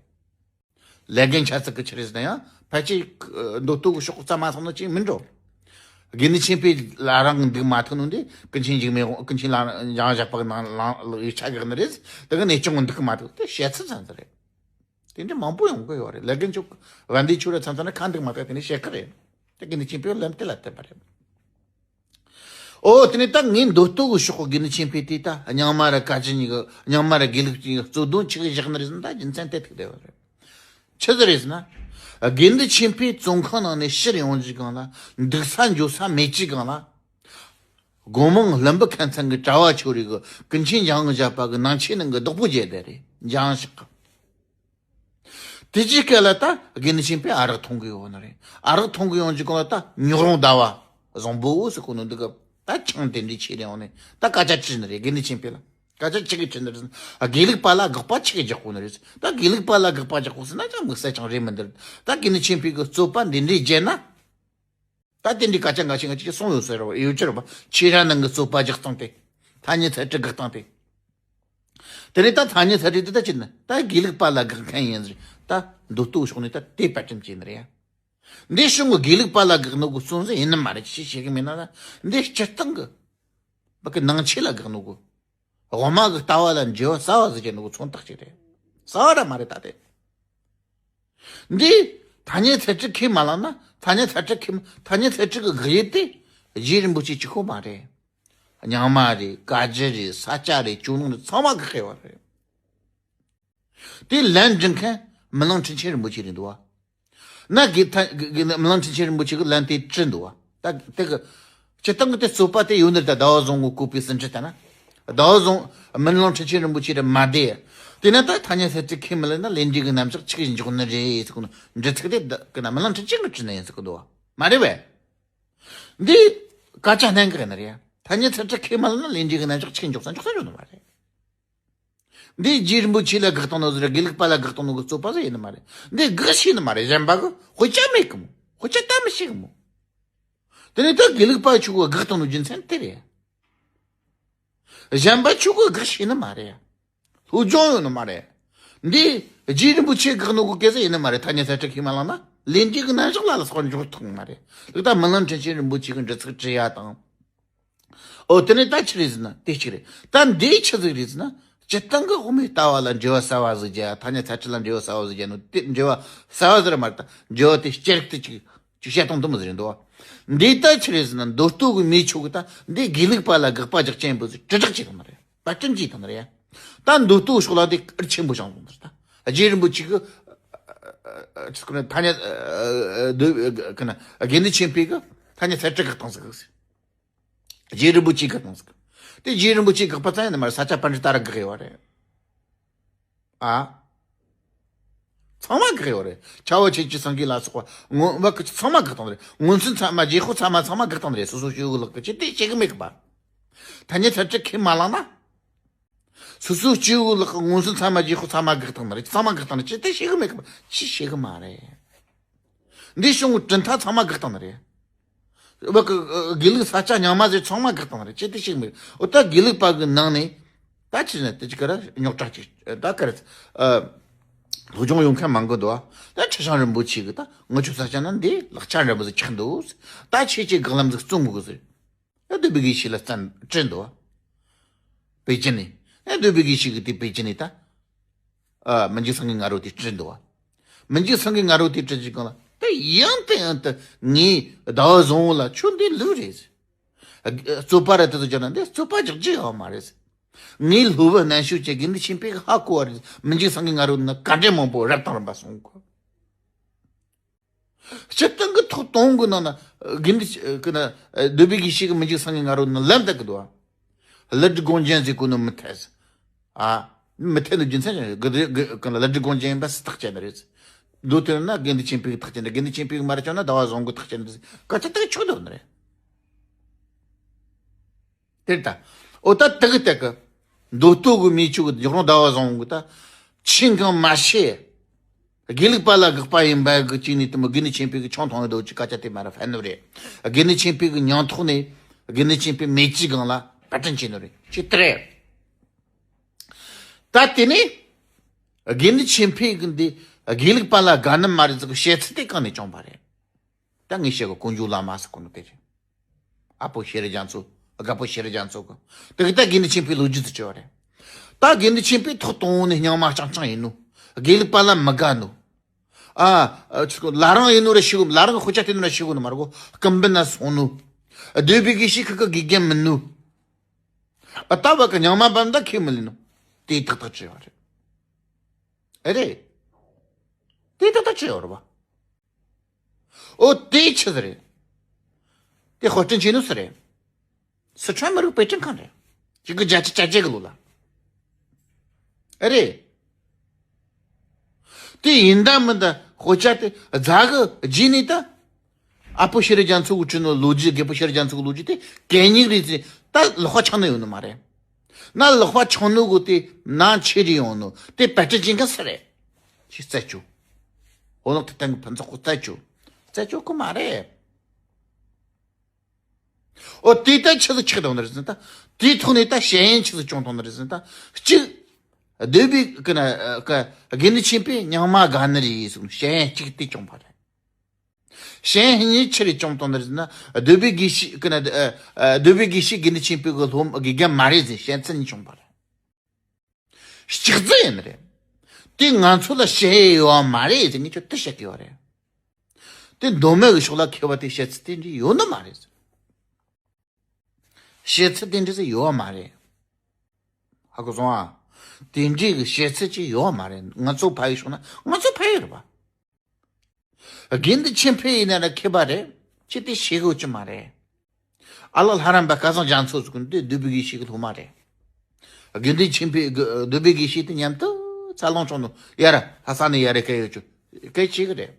ལས་འགན་ཆ་ཚང་གི་ཆི་རེད་ཟེར་ན། ཡང་ཕལ་ཆེར་མདོ་སྟོད་གི་ཕྱོགས་རྩ་མ་ཚང་ན་ཅིག་མིན་འགྲོ། དགེ་འདུན་ཆོས་འཕེལ་བླ་བྲང་འདུག་མ་ཐུབ་ནོ་འདི་ཀུན་མཁྱེན་འཇིགས་མེད་དབང་། ཀུན་མཁྱེན་བླ་བྲང་འཇམ་དབྱངས་བཞད་པ་གི་ནང་ལ་ཡིག་ཆ་བཀག་ནི་རེད། དེ་གི་གནས་ཆུང་འདུག་མ་ཐུབ། དེ་བཤད་ཚུལ་ཙམ་ཟིག་རེད། དེ་འདྲ་མང་པོ་ཡོང་གི་ཡོད་རེད། ལས་འགན་ཆོག་བན་དེ་ཆོ་ར་ཚང་ཚང་ན་ཁ་འདུག་མ་ཐུབ། དེ་ནས་བཤད་གི་རེད། དེ་དགེ་འདུན་ཆོས་འཕེལ་ལན་དེ་ལ་བསྟན་པ་རེད། ཨོ། དེ་ནས་ད་ངས་མདོ་སྟོད་གི་ཕྱོགས་གི་དགེ་འདུན་ཆོས་འཕེལ་དེ་ད་རྙིང་མ་ར་བཀའ་བརྒྱུད་གཉིས་ཀྱི། རྙིང་མ་ར་དགེ་ལུགས་གཉིས་ཀྱི་རྩོད་དོན་ཆི་གི་བཞག་ནི་རེད་ཟེར་ན། ད་རྒྱུ་མཚན་དེ་ཐུག་བསྡད་ཡོད་རེད། ཆི་ཟིག་རེད་ཟེར་ན། དགེ་འདུན་ཆོས་འཕེལ་བཙོན་ཁང་ནང་ནས་ཕྱིར་ཡོང་རྒྱུའི་སྒང་ལ། འདུག་ས་འགྱོ་ས་མེད་རྒྱུའི་སྒང་ལ། སྒོ་མང་ལྷུན་པོ་མཁན་ཚང་གི་གྲྭ་བ་ཆོ་རེ་གིས་ཀུན་མཁྱེན་འཇམ་དབྱངས་བཞད་པ་གི་ནང་ཆོས་ནང་གི་བདག་པོ་བྱས་བསྡད་རེད། འཇམ་དབྱངས་ཞག་གི། དེ་རྗེས་སྐབས་ལ་ད་དགེ་འདུན་ཆོས་འཕེལ་ཨ་རག་འཐུང་གི་ཡོད་ནི་རེད། ཨ་རག་འཐུང་གི་ཡོང་རྒྱུའི་སྒང་ལ་ད་ཉོག་རོང་ཟླ་བ་བཟང་པོ་ཟེར་གོ་ནོ་འདི་གིས་ད་ཆང་དེ་འདྲའི་ཆེད་རེ་ཡོང་ནས་ད་སྐད་ཆ་དྲིས་ནི་རེད། དགེ་འདུན་ཆོས་འཕེལ་ལ་སྐད་ཆ་ཆི་གི་དྲིས་ནི་རེད་ཟེར་ན། དགེ་ལུགས་པ་ལ་དགག་པ་ཆི་གི་རྒྱག་གོ་ནི་རེད་ཟེར། ད་དགེ་ལུགས་པ་ལ་དགག་པ་རྒྱག་གོ་ཟེར་ན་ཅང་དམིགས་བསལ་ཅང་རེད་མི་འདུག། ད་དགེ་འདུན་ཆོས་འཕེལ་གིས་རྩོད་པ་འདི་འདྲའི་བརྒྱབ་ན། ད་དེ་འདྲའི་སྐད་ཆ་འགའ་ཞིག་འགའ་ཞིག་གསུངས་ཡོད་ཟེར་བ་ཡོད་ཅི་རེད་པ། ཆོས་ར་ནང་གི་རྩོད་པ་རྒྱག་སྟངས་དེ། ཐ་སྙད་ཚད་གྲུབ་དགག་སྟངས་དེ། དེ་ནས་ད་ཐ་སྙད་ཚད་གྲུབ་དེ་ད་ཅི་ན་ད་དགེ་ལུགས་པ་ལ་དགག་མཁན་ཡིན་ཟེར། ད་མདོ་སྟོད་ཕྱོགས་ནས་ད་དེ་པར་སྐྲུན་བྱས་ནི་རེད་ཡ། འདི་གཞུང་གི་དགེ་ལུགས་པ་ལ་དགག་ནོ་གི་རྩོད་ཟེར་ཡིན་ནི་མ་རེད། ཅི་བྱེད་གི་མེད་ན་ད་འདི་སྤྱིར་བཏང་གི་བོད་གི་ནང་ཆོས་ལ་དགག་ནོ་གི། དབུ་མ་གི་ལྟ་བ་ལ་འགྲེལ་བ་གསར་བ་ཟིག་བྱས་ནོ་གི་མཚོན་རྟགས་ཅིག་རེད། གསར་བ་ར་མ་རེད་ད་དེ། འདི་ཐ་སྙད་ཚད་གྲུབ་ཁས་མ་བླངས་ན། ཐ་སྙད་ཚད་གྲུབ་ཁས་མ། ཐ་སྙད་ཚད་གྲུབ་ཀྱི་དགག་ཡུལ་དེ་རྗེ་རིན་པོ་ཆེ་གཅིག་པོ་མ་རེད། རྙིང་མ་རེད། བཀའ་བརྒྱུད་རེད། ས་སྐྱ་རེད། ཇོ་ནང་རེད། ཚང་མ་དགག་གི་ཡོད་རེད། དེ་ལན་འབྲི་མཁན་སྨིན་གླིང་ཁྲི་ཆེན་རིན་པོ་ཆེ་རེད་འདུག་བ། ན་དགེ་ཐ་དགེ་དགེ་སྨིན་གླིང་ཁྲི་ཆེན་རིན་པོ་ཆེ་གི་ལན་དེ་བྲིས་འདུག་བ། ད་དེ་གི་སྤྱིར་བཏང་གི་དེ་རྩོད་པ་དེ་ཡོད་ནི་རེད། ད་ཟླ་བ་བཟང་གིས་བཀོད་པའི་ཟིན་བྲིས་ལྟར་ན། ཟླ་བ་བཟང་། སྨིན་གླིང་ཁྲི་ཆེན་རིན་པོ་ཆེ་རེད་མ་བསྡད། དེ་ན་ད་ཐ་སྙད་ཚད་གྲུབ་ཁས་མི་ལེན་ན་ལས་འབྲས་ཀྱི་རྣམ་གཞག་ཆི་གི་འཇོག་ནི་རེད་ཟེར་གོ་ནོ་འདྲི་ཚིག་དེ་ད་གི་ན་སྨིན་གླིང་ཁྲི་ཆེན་གིས་བྲིས་ནི་ཡིན་ཟེར་གི་འདུག་བ། མ་རེད་པས། འདི་སྐད་ཆ་སྣ་གི་ནི་རེད། ཐ་སྙད་ཚད་གྲུབ་ཁས་མ་ལེན་ན་ལས་འབྲས་ཀྱི་རྣམ་གཞག་ཆི་གི་འཇོག་ས་འཇོག་ས་ཡོད་ནི་མ་རེད། འདི་རྗེ་རིན་པོ་ཆེ་ལ་དགག་སྟངས་ནོ་ཟེར། དགེ་ལུགས་པ་ལ་དགག་སྟངས་ནོ་གི་རྩོད་པ་ཟིག་ཡིན་ནི་མ་རེད། འདི་དགག་ཤེས་ནི་མ་རེད། གཞན་པ་གིས་དཔེ་ཆ་མེད་གི་མོ། དཔེ་ཆ་ལྟ་མི་ཤེས་གི་མོ། དེ་ནས་ད་དགེ་ལུགས་པ་ཆོ་གིས་དགག་སྟངས་ནོ་རྒྱུ་མཚན་དེ་རེད། གཞན་པ་ཆོ་གིས་དགག་ཤེས་ནི་མ་རེད། སློབ་སྦྱོང་ཡོད་ནི་མ་རེད། འདི་རྗེ་རིན་པོ་ཆེ་དགག་ནོ་གི་སྐད་ཆ་ཡིན་ནི་མ་རེད། ཐ་སྙད་ཚད་གྲུབ་ཁས་མ་བླངས་ན་ལས་འབྲས་ཀྱི་རྣམ་གཞག་ལ་ལ་སོགས་འཇོག་ཐུབ་ནི་མ་རེད། ལག་ད་སྨིན་གླིང་ཁྲི་ཆེན་རིན་པོ་ཆེ་གི་འདྲི་ཚིག་དྲི་ཡ་དང་། ཨོ། དེ་ནས་ད་ཆི་རེད་ཟེར་ན་དེ་གཅིག་རེད། ད་འདི་ཆི་ཟིག་རེད་ཟེར་ན། སྤྱིར་བཏང་གི་དབུ་མའི་ལྟ་བ་ལ་འགྲེལ་བ་གསར་བ་ཟིག་བརྒྱབ། ཐ་སྙད་ཚད་གྲུབ་ལ་འགྲེལ་བ་གསར་བ་ཟིག་བརྒྱབ་ནོ་དེ་འགྲེལ་བ་གསར་བ་ཟིག་ར་མ་རེད། ད་འགྲེལ་བ་དེ་སྐྱེ་རིགས་དེ་གཅིག་གཅིག་བཤད་སྟངས་དེ་མོ་ཟིག་རེད་འདུག་བ། འདི་ད་ཆི་རེད་ཟེར་ན། མདོ་སྟོད་གི་མི་ཆོ་གིས་ད་འདི་དགེ་ལུགས་པ་ལ་དགག་པ་རྒྱག་ཅན་པོ་ཟིག་དྲིལ་བསྒྲགས་བྱས་བཏང་ནི་རེད། པར་སྐྲུན་བྱས་བཏང་ནི་རེད། ད་མདོ་སྟོད་ཕྱོགས་ལ་དེ་གལ་ཆེན་པོ་བྱུང་སོང་ད། རྗེ་རིན་པོ་ཆེ་གི་ཐ་སྙད་དགེ་འདུན་ཆོས་འཕེལ་གི་ཐ་སྙད་ཚད་གྲུབ་བཀག་བཏང་ཟིག་རྗེ་རིན་པོ་ཆེ་བཀག་བཏང་ཟིག་དེ་རྗེ་རིན་པོ་ཆེ་བཀག་པ་ཙམ་ཡིན་ན་མ་རེད། ས་སྐྱ་པཎྜི་ཏ་ར་བཀག་ཡོད་རེད། ཨ། ཚང་མ་བཀག་ཡོད་རེད། ཆ་བོ་ཆེན་བཅུ་སངས་རྒྱས་ལ་སོགས་པ་ངོ་བ་ཚང་མ་བཀག་བཏང་རེད། མངོན་སུམ་ཚད་མ་རྗེ་ཁོ་ཚད་མ་ཚང་མ་བཀག་བཏང་རེད། སོ་སོ་སྐྱེ་བོ་ལག་གི་ཅི་སྟེ་བྱེད་གི་མེད་གི་པ། ཐ་སྙད་ཚད་གྲུབ་ཁས་མ་བླངས་ན། སོ་སོ་སྐྱེ་བོ་ལག་གི་མངོན་སུམ་ཚད་མ་རྗེ་ཁོ་ཚད་མ་བཀག་བཏང་ནི་རེད། ཚང་མ་བཀག་བཏང་ནི་ཅི་སྟེ་བྱེད་གི་མེད་གི་པ། ཅི་བྱེད་གི་མ་རེད། འདི་བྱུང་བའི་གྲུབ་མཐའ་ཚང་མ་བཀག་བཏང་ནི་རེད། བ་གི་དགེ་ལུགས་ས་སྐྱ་རྙིང་མ་ཟེར་ཚང་མ་བཀག་བཏང་རེད། ཅི་སྟེ་ཞིག་མེད། འོ་ད་དགེ་ལུགས་པ་གི་ནང་ནས་ད་ཅི་ཟེར་དེ་ཅི་ག་ར་རྙོག་དྲ་ཅིག་ད་ག་རེ་ཨ། སློབ་སྦྱོང་ཡོང་མཁན་མང་གི་འདུག་ད་ཁྲི་བྱང་རིན་པོ་ཆེ་གི་ད་ངི་ཆོ་ས་སྐྱ་ན་འདི་ལག་ཆ་འདྲ་པོ་ཟིག་ཆགས་འདུག་ད་ཁྱེད་ཀྱིས་སྒང་ལམ་ཟིག་བཙོང་དགོས་གི་ཟེར། ད་འདོད་པའི་དགེ་བཤེས་ལ་བཙན་དྲིས་འདུག་པེ་ཅིན་ནས། ཨ་འདོད་པའི་དགེ་བཤེས་ཀྱིས་དེ་པེ་ཅིན་ནས་ད། ཨ་མི་འཇིགས་སེང་གེ་ང་རོ་དེ་དྲིས་འདུག་མི་འཇིགས་སེང་གེ་ང་རོ་དེ་དྲིས་ཀྱི་གང་ལ་ད་ཡང་དེ་ཡང་དུ་ངས་ཟླ་བ་བཟང་བོ་ལ་ཁྱོད་འདི་ལུག་རེད། རྩོད་པ་ར་དེ་ཚོ་བྱས་ན་འདི་རྩོད་པ་རྒྱག་རྒྱུ་ཡོད་མ་རེད། ངའི་སློབ་བུ་རྣམ་ཤོས་ཀྱི་དགེ་འདུན་ཆོས་འཕེལ་གྱིས་ཧ་གོ་བ་རེད། མི་འཇིགས་སེང་གེ་ང་རོ་ནི་བཀའ་དྲིན་མང་པོ་རབ་དང་རིམ་པ་སོང་གོ། སྤྱིར་བཏང་གི་ཐོག་དང་པོའི་ནང་ན་དགེ་འདུན་གྱི་ན་འདོད་པའི་དགེ་བཤེས་ཀྱིས་མི་འཇིགས་སེང་གེ་ང་རོ་ནི་ལན་བཏབ་གི་འདུག་ལི་ཀྲི་གོང་ཅན་ཟེར་གོ་ནི་མི་འཐད། ཨ། མི་འཐད་ནི་རྒྱུ་མཚན་ཅི་ཡིན། གི་གི་གི་ལི་ཀྲི་གོང་ཅན་ཡིན་པ་སུས་ཐག་བཅད་ནི་རེད། མདོ་དོན་ན་དགེ་འདུན་ཆོས་འཕེལ་གྱིས་ཐག་བཅད་ནི་རེད། དགེ་འདུན་ཆོས་འཕེལ་གྱིས་མ་རེད་བྱུང་ན་ཟླ་བ་བཟང་པོས་ཐག་བཅད་ནི་རེད། སྐད་ཆ་དེ་ཆོག་འདུག་ནི་རེད། དེར་ད། འོ་ད་དེ་གི་སྟེང་གི་མདོ་སྟོད་གི་མི་ཆོས་གི་རྒྱུགས་རུང་ཟླ་བ་བཟང་གི་ད་ཆིང་གང་མ་ཤེས། དགེ་ལུགས་པ་ལ་དགག་པ་ཡིན་པ་གི་གཅིག་ནས་དེ་མོ་དགེ་འདུན་ཆོས་འཕེལ་གི་ཆང་འཐུང་ཡོད་དོ་ཅི་སྐད་ཆ་དེ་མ་ར་ཕན་ནོ་རེད། དགེ་འདུན་ཆོས་འཕེལ་གི་མྱིང་ཐོག་ནས་དགེ་འདུན་ཆོས་འཕེལ་མེ་ལྕེའི་སྒང་ལ་བར་སྐྲུན་བྱས་ནོ་རེད། ཅི་སྟེ་རེད། ད་དེ་ནས་དགེ་འདུན་ཆོས་འཕེལ་གི་འདི་དགེ་ལུགས་པ་ལ་དགའ་ནི་མ་རེད་ཟེར་གི་བཤད་ཚུལ་དེ་གང་ནས་བྱུང་བ་རེད། ད་ངས་བཤད་གོ་ཀུན་འབྱུང་བླ་མ་ཟེར་གོ་ནོ་དེ་རེད། ཨ་པོ་ཤེས་རབ་རྒྱ་མཚོ། རྒད་པོ་ཤེས་རབ་རྒྱ་མཚོ་གི། དེ་གི་ད་དགེ་འདུན་ཆོས་འཕེལ་ལོ་རྒྱུས་སུ་བྲིས་པ་རེད། ད་དགེ་འདུན་ཆོས་འཕེལ་ཐོག་དང་པོ་ནས་རྙིང་མ་རྐྱང་རྐྱང་ཡིན་ནོ། དགེ་ལུགས་པ་ལ་མི་དགའ་ནོ། ཨ། ཨ་ཆི་གོ་བླ་རང་ཡིན་ནོ་ར་ཤི་གོ། བླ་རང་དཔེ་ཆ་བལྟས་ནོ་ར་ཤི་གོ་ནོ་མ་རེད་གོ། སྐུ་འབུམ་ན་སོང་ནོ། འདོད་པའི་དགེ་བཤེས་ཁི་ཁི་དགེ་རྒན་མིན་ནོ། ཨ་ད་བ་གི་རྙིང་མ་བམ་ད་ཁས་མི་ལེན་ནོ། དེ་ཏག་ཏག་བྲིས་པ་རེད། ཨེ་རེད། དེ་ཏག་ཏག་བྲིས་ཡོད་རེད་བ། ཨོ་དེ་ཆི་ཟིག་རེད། དེ་དཔར་སྐྲུན་བྱས་ནོ་སུ་རེད། སི་ཁྲོན་མི་རིགས་དཔེ་སྐྲུན་ཁང་རེད། གཅིག་གི་བརྒྱད་ཅུ་གྱ་བརྒྱད་གི་ལོ་ལ། ཨེ་རེད། དེ་ཡིན་ད་མིན་ད་དཔེ་ཆ་དེ་རྫ་གི་རྗེས་ནས་ད། ཨ་པོ་ཤེས་རབ་རྒྱ་མཚོ་གིས་བྲིས་ནོ་ལོ་རྒྱུས། རྒད་པོ་ཤེས་རབ་རྒྱ་མཚོ་གི་ལོ་རྒྱུས་དེ་གད་སྙིགས་རེད་ཟེར། ད་ལག་པ་འཆང་ནི་ཡོད་ནི་མ་རེད། ན་ལག་པ་འཆང་ནོ་གི་དེ་ནང་ཆེ་རེ་ཡོང་ནོ་དེ་བར་སྐྲུན་བྱེད་མཁན་སུ་རེད། ཅིག་རྩད་གཅོད། ཧོ་ལག་ཐི་ཐན་གི་ཕུན་ཚོགས་གིས་རྩད་གཅོད། རྩད་གཅོད་གི་མ་རེད། ཨོ་དེ་ད་ཆི་ཟིག་ཆགས་བཏང་ནི་རེད་ཟེར་ན་ད། དེའི་ཐོག་ནས་ད་བཤད་ཡན་ཆི་ཟིག་བྱུང་བཏང་ནི་རེད་ཟེར་ན་ད། གཅིག་འདོད་པའི་གི་ན་གི་དགེ་འདུན་ཆོས་འཕེལ་རྙིང་མ་དགའ་ནི་རེད་ཟེར་ནས་བཤད་ཡན་གཅིག་དེ་བྱུང་བ་རེད། བཤད་ཡན་གཉིས་ཆི་རེད་བྱུང་བཏང་ནི་རེད་ཟེར་ན། འདོད་པའི་དགེ་བཤེས་གི་ན་འདོད་པའི་དགེ་བཤེས་དགེ་འདུན་ཆོས་འཕེལ་གི་སློབ་དགེ་རྒན་མ་རེད་ཟེར་བཤད་ཚུལ་གཉིས་བྱུང་བ་རེད། གཅིག་རྫུན་ཡིན་ནི་རེད། དེ་ང་ཚོ་ལ་བཤད་ཡོད་མ་རེད་ཟེར་ངས་ཁྱོད་དེ་བཤད་གི་ཡོད་རེད། དེ་མདོ་སྨད་གི་ཕྱོགས་ལ་མཁས་པ་དེ་བཤད་ཚུལ་དེ་འདྲ་ཡོད་ནི་མ་རེད། བཤད་ཚུལ་དེ་འདྲ་ཟིག་ཡོད་མ་རེད། ཧ་གོ་སོང་ཨ། དེ་འདྲའི་གི་བཤད་ཚུལ་ཅིག་ཡོད་མ་རེད། ང་ཚོ་ཕ་ཡུལ་ཕྱོགས་ན་ང་ཚོ་ཕ་ཡུལ་རེད་པ། དགེ་འདུན་ཆོས་འཕེལ་ཡིན་ན་ར་མཁས་པ་རེད། ཅི་སྟེ་ཤེས་གི་ཡོད་ཀྱི་མ་རེད། ཨ་ལགས་ལྷ་རམས་པ་སྐལ་བཟང་རྒྱ་མཚོ་ཟེར་གོ་ནོ་དེ་འདོད་པའི་དགེ་བཤེས་ཀྱི་སློབ་མ་རེད། དགེ་འདུན་ཆོས་འཕེལ་གི་འདོད་པའི་དགེ་བཤེས་དེ་མཉམ་དུ་འཚར་ལོངས་བྱུང་ནོ་ཡ་ར་ལྷ་ས་ནས་ཡ་ར་སྐད་ཡོད་ཀྱི་སྐད་ཆེ་གི་རེད།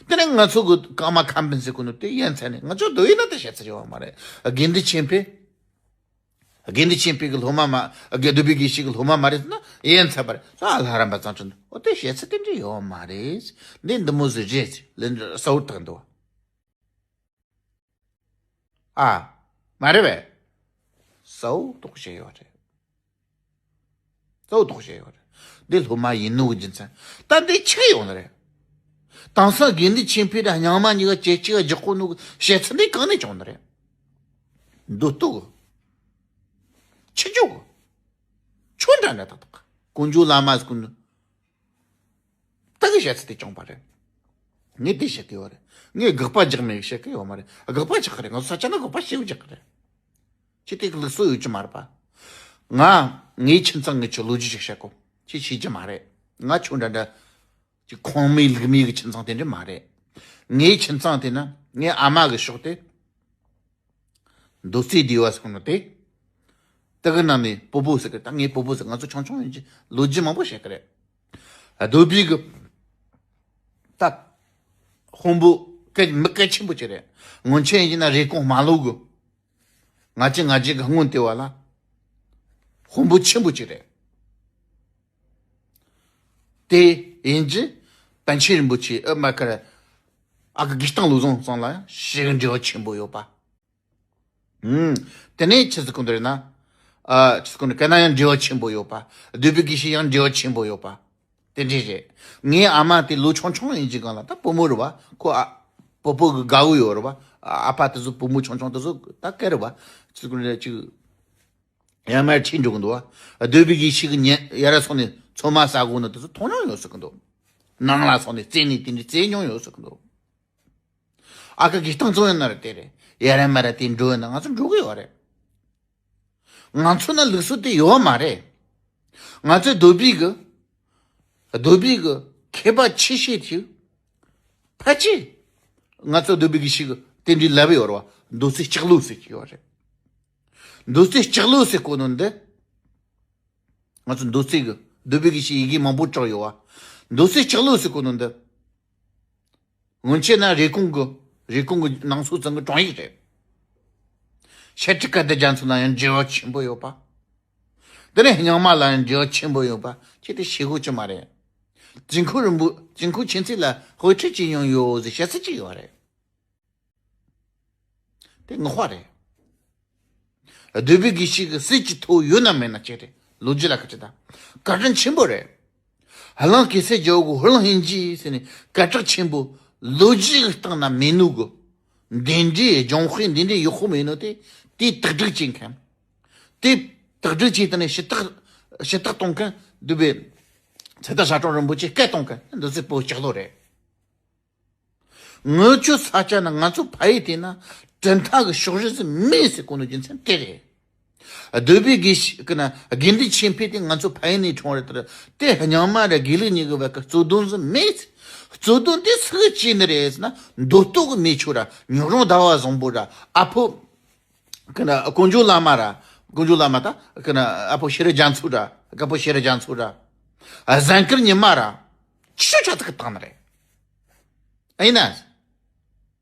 དེ་ནས་ང་ཚོ་གི་ཀརྨ་ཁ་འབུམ་ཟེར་གོ་ནོ་དེ་ཡ་མཚན་ནས་ང་ཚོ་མདོ་དབུས་ན་དེ་བཤད་ཚུལ་ཡོད་མ་རེད། དགེ་འདུན་ཆོས་འཕེལ། དགེ་འདུན་ཆོས་འཕེལ་གི་སློབ་མ་མ། དགེ་འདུན་པའི་དགེ་བཤེས་གི་སློབ་མ་མ་རེད་ཟེར་ན་ཡ་མཚན་པ་རེད། སོ་ཨ་ལྷ་རམས་པ་གཙང་ཆུ་འདུག་འོ་དེ་བཤད་ཚུལ་དེ་འདྲ་ཡོད་མ་རེད། འདི་འདི་མོ་ཟིག་རེད་ལན་གསལ་བོ་བཏང་འདུག་ཨ། མ་རེད་པས། གསལ་བོ་དོག་བཤད་ཡོད་རེད། གཙོ་བོ་དོག་བཤད་ཡོད་རེད། འདི་སློབ་མ་ཡིན་ནོ་གི་རྒྱུ་མཚན། ད་འདི་ཆི་ཡོང་ནི་རེད། དེང་སང་དགེ་འདུན་ཆོས་འཕེལ་དང་རྙིང་མ་གཉིས་ཀ་ཇེ་གཅིག་ག་རྒྱག་གོ་ནོ་གི་བཤད་ཚུལ་འདི་གང་ནས་བྱུང་ནི་རེད། མདོ་སྟོད་གི། ཆི་ཇོ་གི། ཆོ་འདྲ་འདྲ་ཏག་ཏག་ཀུན་འབྱུང་བླ་མ་ཟེར་གོ་ནོ། ད་གི་བཤད་ཚུལ་དེ་བྱུང་བ་རེད། ངས་དེ་བཤད་གི་ཡོད་རེད། ངས་དགག་པ་རྒྱག་མེད་བཤད་གི་ཡོད་མ་རེད། དགག་པ་རྒྱག་གི་རེད། ང་ཚོ་ས་ཆ་ན་དགག་པ་ཞེ་པོ་རྒྱག་གི་རེད། ཅི་སྟེ་གི་ལུགས་སྲོལ་ཡོད་ཀྱི་མ་རེད་པ། ང་ ངའི་ཁྱིམ་ཚང་ངས་ཁྱོད་ལོ་རྒྱུས་ཅིག་བཤད་གོ། ཁྱེད་ཤེས་ཀྱི་མ་རེད། ང་ཁྱོད་འདྲ་འདྲ་ཅིག་ཁུངས་མེད་ལུགས་མེད་ཀྱི་ཁྱིམ་ཚང་དེ་འདྲ་མ་རེད། ངའི་ཁྱིམ་ཚང་དེ་ན་ངའི་ཨ་མ་གི་ཕྱོགས་དེ་མདོ་རྩེ་སྡེ་བ་ཟེར་ནོ་དེ། དེ་གི་ནང་ནས་སྤོ་བོ་ཟེར་གི། ད་ངའི་སྤོ་བོ་ཟེར། ང་ཚོ་ཆུང་ཆུང་ཡིན་གྱི་ལོ་རྒྱུས་མང་པོ་བཤད་གི་རེད། རྡོ་སྦིས་གི་ད་དཔོན་པོ་སྐད་མི་སྐད་ཆེན་པོ་ཅིག་རེད། སྔོན་ཆད་ཡིན་ན་རེབ་གོང་རྨ་ལྷོ་གི་ང་ཅི་ང་ཅི་གི་སྔོན་དེ་བ་ལ་དཔོན་པོ་ཆེན་པོ་ཅིག་རེད། དེ་ཡིན་གྱི་པཎ་ཆེན་རིན་པོ་ཆེ་ཨ་མ་ཁར་ཨ་ཁུ་དགེ་བསྟན་བློ་བཟང་ཚང་ལ་ཞེ་གི་འབྲེལ་བ་ཆེན་པོ་ཡོད་པ། ཨུམ། དེ་ནས་ཆི་ཟིག་གོ་འདི་རེད་ན། ཨ་ཆི་ཟིག་གོ་འདི་ག་ན་ཡང་འབྲེལ་བ་ཆེན་པོ་ཡོད་པ། རྡོ་སྦིས་དགེ་བཤེས་ཡང་འབྲེལ་བ་ཆེན་པོ་ཡོད་པ། དེ་འདྲས་རེད། ངའི་ཨ་མ་དེ་ལོ་ཆུང་ཆུང་ཡིན་གྱི་སྒང་ལ་ད་བུ་མོ་རེད་བ། ཁོ་ཨ་བུ་བུ་གི་དགའ་བོ་ཡོད་རེད་བ། ཨ་ཨ་ཕ་དེ་ཚོ་བུ་མོ་ཆུང་ཆུང་དེ་ཚོ་ད་སྐད་རེད་བ། ཆི་ཟིག་གོ་འདི་ཅིག་ཡར་མར་ཁྲིད་འགྲོ་གི་འདུག་བ། རྡོ་སྦིས་དགེ་བཤེས་གི་ཉེ་ཡར་སོང་ནས་ཚོད་མ་ཟ་དགོས་ནི་དེ་ཚོ་མཐོང་མྱོང་ཡོད་ཟེར་གི་འདུག། ནང་ལ་སོང་ནས་རྩེ་ནས་དེ་འདྲས་རྩེ་མྱོང་ཡོད་ཟེར་གི་འདུག། ཨ་ཁུ་དགེ་བསྟན་བློ་བཟང་ཡིན་ན་ར་དེ་རེད། ཡར་མར་དེ་འགྲོ་ཡིན་ན་ང་ཚོ་འགྲོ་གི་ཡོད་རེད། ང་ཚོ་ན་ལུགས་སྲོལ་དེ་ཡོད་མ་རེད། ང་ཚོའི་རྡོ་སྦིས་གི་རྡོ་སྦིས་གི་མཁས་པ་ཆེ་ཤོས་ཅིག་ཕལ་ཆེར་ང་ཚོ་རྡོ་སྦིས་དགེ་བཤེས་གི་དེ་འདྲའི་ལབ་ཡོད་རེད་བ། མདོ་རྩེ་ལྕགས་ལོ་ཟེར་གྱི་ཡོད་རེད། མདོ་རྩེ་ལྕགས་ལོ་ཟེར་གོ་ནོ་འདི། ང་ཚོ་མདོ་རྩེ་གི་རྡོ་སྦིས་དགེ་བཤེས་ཡི་གེ་མང་པོ་བྲིས་ཡོད་བ། མདོ་རྩེ་ལྕགས་ལོ་ཟེར་གོ་ནོ་འདི། སྔོན་ཆད་ན་རེབ་གོང་གི་རེབ་གོང་གི་ནང་སོ་ཚང་གི་དྲུང་ཡིག་རེད། ཤར་སྤྲུལ་སྐལ་ལྡན་རྒྱ་མཚོ་ལ་ཡང་འབྲེལ་བ་ཆེན་པོ་ཡོད་པ། དེ་ནས་རྙིང་མ་ལ་ཡང་འབྲེལ་བ་ཆེན་པོ་ཡོད་པ་ཁྱེད་དེ་ཤེས་དགོས་ཀྱི་མ་རེད། དུས་འཁོར་རིན་པོ་དུས་འཁོར་མཁྱེན་བརྩེ་ལ་དཔེ་ཁྲིད་ཅིག་ཡོང་ཡོད་ཟེར་བཤད་ས་ཅིག་ཡོད་རེད། དེ་ངག་པ་རེད། རྡོ་སྦིས་དགེ་བཤེས་ཀྱི་སྲིད་ཀྱི་ཐོ་ཡོད་ན་མེད་ན་ཅི་རེད། ལོ་རྒྱུས་ལ་ཁ་ཅིག་ད་བཀའ་དྲིན་ཆེན་པོ་རེད། ཧ་ལམ་གེ་སར་རྒྱལ་པོ་ཧུ་ལང་ཧིན་གྱིས་ཟེར་ནས་བཀའ་དྲིན་ཆེན་པོ་ལོ་རྒྱུས་ཀྱི་སྟེང་ན་མེད་ནོ་གི་འདི་འདྲའི་སྦྱོང་དཔེ་འདི་འདྲའི་ཡག་པོ་མེད་ནོ་དེ་དེའི་དག་སྒྲིག་བྱེད་མཁན། དེ་དག་སྒྲིག་བྱས་དེ་ནས་ཞུ་དག་ཞུ་དག་གཏོང་མཁན་འདུག་པས། ཚེ་ཐར་ཞབས་དྲུང་རིན་པོ་ཆེ་སྐད་གཏོང་མཁན་འདི་ཚོའི་བོད་ལྕགས་ལོ་རེད། ངོ་ཆོ་ས་ཆ་ན་ང་ཚོ་ཕ་ཡུལ་དེ་ན་གྲུབ་མཐའ་གི་ཕྱོགས་རིས་མེད་ཟེར་གོ་ནོ་རྒྱུ་མཚན་དེ་རེད། རྡོ་སྦིས་དགེ་བཤེས་ཀྱི་ན་དགེ་འདུན་ཆོས་འཕེལ་དེ་ང་ཚོ་ཕ་ཡུལ་ནས་འཁྲུངས་རེད་དེ། དེ་རྙིང་མ་ར་དགེ་ལུགས་གཉིས་ཀྱི་བར་གྱི་རྩོད་དོན་ཟིག་མེད། རྩོད་དོན་དེ་སུ་གིས་བྱས་ནི་རེད་ཟེར་ན་མདོ་སྟོད་ཀྱི་མེ་ཆུ་ར་ཉུག་རོང་ཟླ་བ་བཟང་པོ་ར་ཨ་ཕོ་ཀྱི་ན་དཀོན་མཆོག་བླ་མ་ར་དཀོན་མཆོག་བླ་མ་ད་ཀྱི་ན་ཨ་ཕོ་ཤེས་རབ་རྒྱ་མཚོ་ར་དཀར་པོ་ཤེས་རབ་རྒྱ་མཚོ་ར་གཟན་དཀར་ཉི་མ་ར་ཆུ་ཆ་ཚིག་གི་བཏང་ནི་རེད། ཨེ་ཡིན་ན།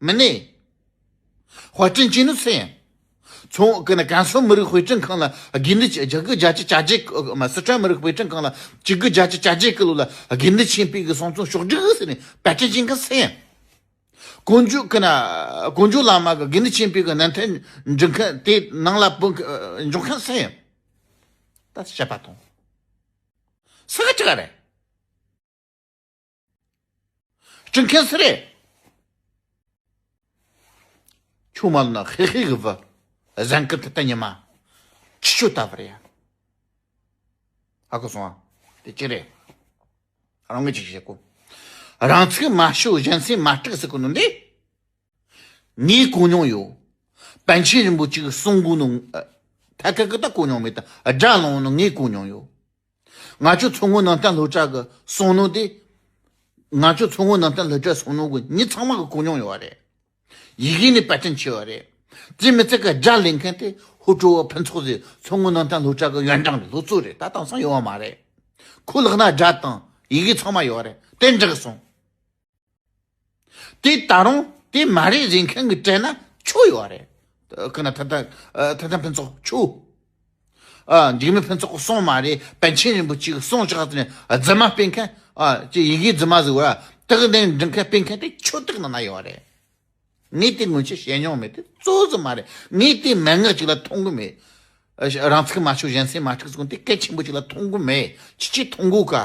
མིན་ནི། དཔར་སྐྲུན་བྱས་ནོ་སུ་ཡིན། ཚོང་གི་ན་ཀན་སུའུ་མི་རིགས་དཔེ་སྐྲུན་ཁང་ལ་དགེ་འདུན་ཆོས་གཅིག་དགུ་བརྒྱད་ཅུ་གྱ་བརྒྱད་ཀྱི་མ་སི་ཁྲོན་མི་རིགས་དཔེ་སྐྲུན་ཁང་ལ་གཅིག་དགུ་བརྒྱད་ཅུ་གྱ་བརྒྱད་ཀྱི་ལོ་ལ་དགེ་འདུན་ཆོས་འཕེལ་གྱི་གསུང་རྩོམ་ཕྱོགས་བསྒྲིགས་ཟེར་ནས་པར་སྐྲུན་བྱེད་མཁན་སུ་ཡིན། དཀོན་མཆོག་གི་ན་དཀོན་མཆོག་བླ་མ་གི་དགེ་འདུན་ཆོས་འཕེལ་གྱི་ནང་མཐུན་འགྲིག་མཁན་དེ་ནང་ལ་བུད་འཇོག་མཁན་སུ་ཡིན། ད་བཤད་པ་དང་། སུ་ག་ཅི་ག་རེད། སྤྲིན་ཁན་སུ་རེད། ཆུ་མ་ལ་ན་ཧེ་ཧེ་གི་བུ། གཟན་ཀི་ཐི་ཏ་ཉི་མ། ཁྱི་ཆུ་ལྟ་བུ་རེད་ཡ། ཧ་གོ་སོང་ཨ། དེ་ཅི་རེད། རང་ངོས་ཅིག་བྱེད་གོ། རང་ཚིག་མ་ཤོད་གཞན་སེམས་མ་དཀྲུག་ཟེར་གོ་ནོ་འདི། ངས་གོ་མྱོང་ཡོད། པཎ་ཆེན་རིན་པོ་ཆེ་གི་གསུང་གོ་ནོ། ཐད་ཀར་གི་ད་གོ་མྱོང་མེད་ད་སྒྲ་ལོང་ནོ་ངས་གོ་མྱོང་ཡོད། ང་ཚོ་མཚོ་སྔོན་ནང་བསྟན་སློབ་གྲྭ་གི་གསུང་ནོ་དེ། ང་ཚོ་མཚོ་སྔོན་ནང་བསྟན་སློབ་གྲྭ་གསུང་ནོ་གི་མྱི་ཚང་མ་གི་གོ་མྱོང་ཡོད་རེད། ཡི་གེ་ནས་པར་སྐྲུན་བྱས་པ་རེད། དེ་མི་ཚད་ཀྱི་སྒྲ་ལེན་མཁན་དེ་ཧུ་ཀྲོ་བ་ཕུན་ཚོགས་ཟེར་མཚོ་སྔོན་ནང་བསྟན་སློབ་གྲྭ་གི་ཡོན་ཀྲང་རེད། སློབ་གཙོ་རེད། ད་དེང་སང་ཡོད་པ་མ་རེད། ཁོ་ལག་ན་སྒྲ་དང་ཡི་གེ་ཚང་མ་ཡོད་རེད། དེ་འགྲིག་སོང་། དེ་ད་རུང་དེ་མ་རེད་ཟེར་མཁན་གྱི་གྲས་ན་ཁྱོད་ཡོད་རེད། ཁོ་ན་ཐ་ཐ་ཐ་ཐ་ཕུན་ཚོགས་ཁྱོད། ཨ། འཇིགས་མེད་ཕུན་ཚོགས་ཀྱི་གསུང་མ་རེད། པཎ་ཆེན་རིན་པོ་ཆེ་གི་གསུང་བཞག་ནས་རྫུན་མ་སྤེལ་མཁན། ཨ། ཅི་ཡི་གེ་རྫུན་མ་ཟིག་བ་དག་ནས་འབྲི་མཁན་སྤེལ་མཁན་དེ་ཁྱོད་དག་ནང་ན་ཡོད་རེད། ངས་དེ་སྔོན་ཆད་བཤད་མྱོང་མེད། དེ་གཙོ་བོ་ཟིག་མ་རེད། ངས་དེ་མན་ངག་ཅིག་ལ་མཐོང་གི་མེད། རང་ཚིག་མ་ཤོད་གཞན་སེམས་མ་དཀྲུག་ཟེར་དེ་སྐད་ཆེན་པོ་ཅིག་ལ་མཐོང་གི་མེད། ཅི་ཅི་མཐོང་གོ་ག་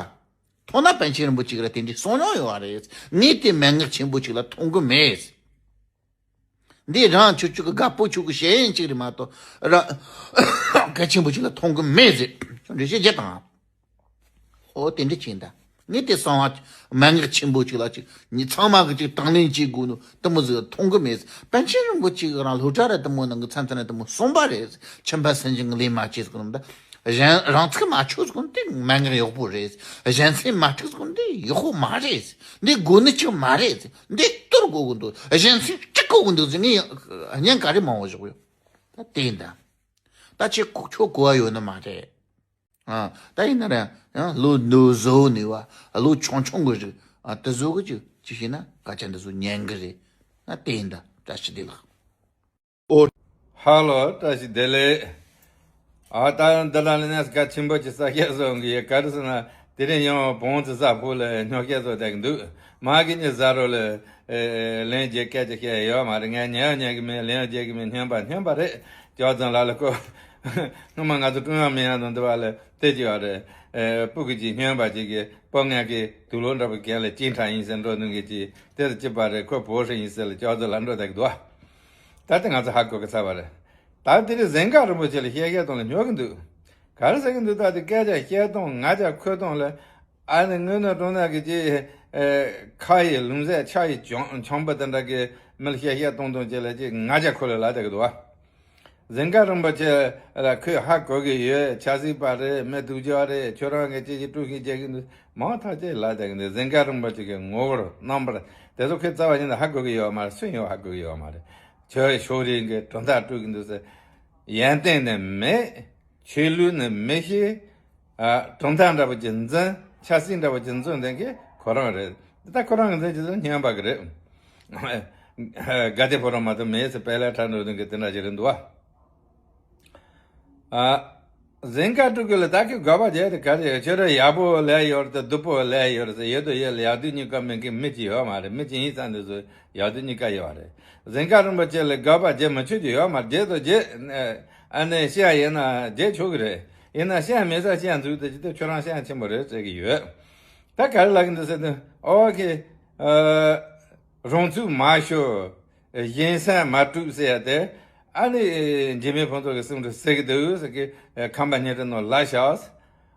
མཐོང་ན་པཎ་ཆེན་རིན་པོ་ཆེ་གིས་དེ་འདྲའི་གསུང་མྱོང་ཡོད་རེད། ངས་དེ་མན་ངག་ཆེན་པོ་ཅིག་ལ་མཐོང་གི་མེད། འདི་རང་ཁྱོད་ཁྱོད་ཀྱི་དགའ་པོ་ཁྱོད་ཀྱི་ཞེན་ཡུལ་ཅིག་རེད་མ་གཏོགས་ར་གལ་ཆེན་པོ་ཅིག་ལ་མཐོང་གི་མེད་ཟེར། ཁྱོད་འགྲེལ་བཤད་བརྒྱབ་དང་། ཨོ་དེ་འདྲ་ཅིག་ཡིན་ད། ངས་དེ་གསང་བ་མན་ངག་ཆེན་པོ་ཅིག་ལ་ཅིག་མྱི་ཚང་མ་གིས་ཅིག་དང་ལེན་བྱེད་དགོས་ནོ་དེ་མོ་ཟིག་མཐོང་གི་མེད། པཎ་ཆེན་རིན་པོ་ཆེ་གིས་རང་སློབ་གྲྭ་ར་དེ་མོ་ནང་གི་མཚམས་མཚམས་ན་དེ་མོ་གསུངས་པ་རེད། ཁྱིམ་པ་སེམས་ཅན་གྱི་ལས་མ་བྱེད་ཟེར་གི་ནོ་ད། གཞན་རང་ཚུགས་མ་ཆོད་ཟེར་གོ་ནོ་དེ་མན་ངག་ཡག་པོ་རེད། གཞན་སེམས་མ་འཁྲུགས་ཟེར་གོ་ནོ་དེ་ཡག་པོ་མ་རེད། འདི་དགོས་ནི་ཅིག་མ་རེད། འདི་གཏོར་དགོས་ཀྱི་འདུག་གཞན་སེམས་སྐྲག་དགོས་ཀྱི་འདུག་ཟེར་ངས་བརྙན་ག་རེ་མང་བོ་བཞག་ཡོད། ད་དེ་ཡིན་ད། ད་ཁྱེད་ཁྱོད་གོ་བ་ཡོད་ནི་མ་རེད། ཨ། ད་ཡིན་ན་ར་ཡང་ལོ་ནུ་བཟོ་ནི་བ་ལོ་ཆུང་ཆུང་གི་རིགས། ཨ། དེ་བཟོ་གི་ཅིག་ཅིག་ཤེས་ན་སྐད་ཆ་འདི་ཚོ་ཉན་གི་རེད། ད་དེ་ཡིན་ད། བཀྲ་ཤིས་བདེ་ལེགས། ཨོ། ཧ་ལོ། བཀྲ་ཤིས་བདེ་ལེགས། ཨ། ད་འདི་ལ་ནི་གནས་གལ་ཆེན་པོ་ཅིག་གསལ་བཤད་བཟོ་གི་ཡོད། ག་རེ་ཟེར་ན། དེ་རིང་ཡང་བོང་ཙི་ས་ཕུག་ལ་ཉོ་སྐད་བཟོ་བསྡད་ཀྱི་འདུག་མ་གི་ནི་ཟ་རོ་ལ། ཨེ། ལན་རྒྱག་སྐད་ཆ་བཤད་ཡོད་མ་རེད། ངས་ཉན་ཡང་ཉན་གི་མེད། ལན་ཡང་རྒྱག་གི་མེད། སྨྱོན་པ་སྨྱོན་པ་རེད། ཅོག་ཙམ་ལ་ལ་ཁོ། སྔོན་མ་ང་ཚོ་ཀྲུང་དབྱང་མི་ཡང་དང་འདི་བ་ལ་དེ་ཅིག་ཡོད་རེད། ཨེ། སྤུ་གུ་ཅིག་སྨྱོན་པ་ཅིག་གིས་སྤོ་ངན་གི་དུག་ལོག་འདྲ་པོ་གྱོན་ལ་གཅིན་ཁྲག་ཡིན་ཟེར་འགྲོ་ནུས་གི་ཅིག་དེ་ལ་ཅི་པ་རེད། ཁོ་བོ་ཧྲི་ཡིན་ཟེར་ལ་ཅོག་ཙམ་ལ་འགྲོ་བསྡད་ཀྱི་འདུག་ད་དེ་ང་ཚོ་ཧ་གོ་གི་ཚར་བ་རེད། ད་དེ་རིང་གཟན་དཀར་རིན་པོ་ཆེ་ལ་བཤད་བཤད་གཏོང་ལ་ཉོ་གི་འདུག་ག་རེ་ཟེར་གི་འདུག་ད་དེ་སྐད་ཆ་བཤད་སྟངས་ང་ཅག་འཁོད་སྟངས་ལ། ཨ་ནི་དངོས་གནས་དྲང་གནས་ཀྱི་ཅིག་ཨེ། ཁ་ཡི་ལུང་ཟད་ཆ་ཡི་བྱང་བྱང་པོ་དེ་འདྲ་གི་མི་ལ་བཤད་བཤད་གཏོང་གཏོང་བྱེད་ལ་ཅིག་ང་ཅག་ཁོ་ལ་ལབ་བསྡད་གི་འདུག་བ། གཟན་དཀར་རིན་པོ་ཆེ་ལ་ཁོས་ཧ་གོ་གི་ཡོད། ཆབ་སྲིད་པ་རེད། མི་སྡུག་ཅག་རེད། ཁྱོད་རང་གི་ཅི་ཞིག་དཀྲུག་ཤིང་རྒྱག་གི་འདུག་མང་ཐག་ཆོད་ལབ་བསྡད་གི་འདུག་གཟན་དཀར་རིན་པོ་ཆེ་གི་ངོ་བོར་རྣམ་པར་དེ་ཚོ་ཁོས་རྩ་བ་ཉིད་ནས་ཧ་གོ་གི་ཡོད་མ་རེད། སུ་ཡང་ཧ་གོ་གི་ཡོད་མ་རེད། ཁྱོད་ཕྱོགས་རིས་གི་གྲུབ་མཐའ་དཀྲུག་གི་འདུག་ཟེར། ཡོན་ཏན་ནི་མེད། ཆོས་ལུགས་ནི་མི་ཤེས། ཨ། གྲུབ་མཐའ་འདྲ་པོ་ཅིག་འཛིན། ཆབ་སྲིད་འདྲ་པོ་ཅིག་འཛིན་མཁན་གྱི་ཁོ་རང་རེད། ད་ཁོ་རང་གི་འཛིན་གྱི་འཛིན་སྨྱོན་པ་གི་རེད། དགའ་བདེ་ཕོ་བྲང་མ་གཏོགས་མེད་ཟེར། དཔལ་ལྷ་ཁྲ་འགྲོ་དོན་གྱི་དེ་འདྲ་ཞིག་རེད་འདུག་བ། ཨ། གཟན་དཀར་སྤྲུལ་སྐུ་ལ་ད་ཁོས་དགག་པ་བྱས་ཏེ་ག་རེ་ཡོད། ཁྱོད་རང་ཡག་པོ་ལས་ཡོད་རེད་དེ་སྡུག་པོ་ལས་ཡོད་རེད་ཟེར། ཡོད་དོ་ཡོད་ལ་ཡག་སྡུག་གཉིས་ཀ་མེད་མཁན་མི་གཅིག་ཡོད་མ་རེད། མི་གཅིག་ཡིན་ཙང་འདི་ཚོ་ཡག་སྡུག་གཉིས་ཀ་ཡོད་རེད། གཟན་དཀར་རིན་པོ་ཆེ་ལ་དགག་པ་བྱེད་མི་ཆོག་རྒྱུ་ཡོད་མ་རེད། བྱེད་དོ་བྱེད། ཨ་ནི་བཤད་ཡིན་ན་བྱེད་ཆོག་གི་རེད། ཡིན་ན་བཤད་མེད་ས་བཤད་འཛུགས་དེ་ཅི་སྟེ་ཁྱོད་རང་བཤད་ཆེན་པོ་རེད་ཟེར་གི་ཡོད། ད་ག་རེ་ལབ་གི་འདུག་ཟེར་དུས། ཨོ་ཁེ། ཨ། རང་ཚུགས་མ་ཤོར། གཞན་སེམས་མ་དཀྲུག་ཟེར་ཡ་དེ། ཨ་ནི་འཇིགས་མེད་ཕུན་ཚོགས་ཀྱི་གསུང་དུ་ཟེར་གི་འདུག་ཟེར་གི། ཁམས་པ་སྙན་གྲགས་ནང་ལབ་ཤག་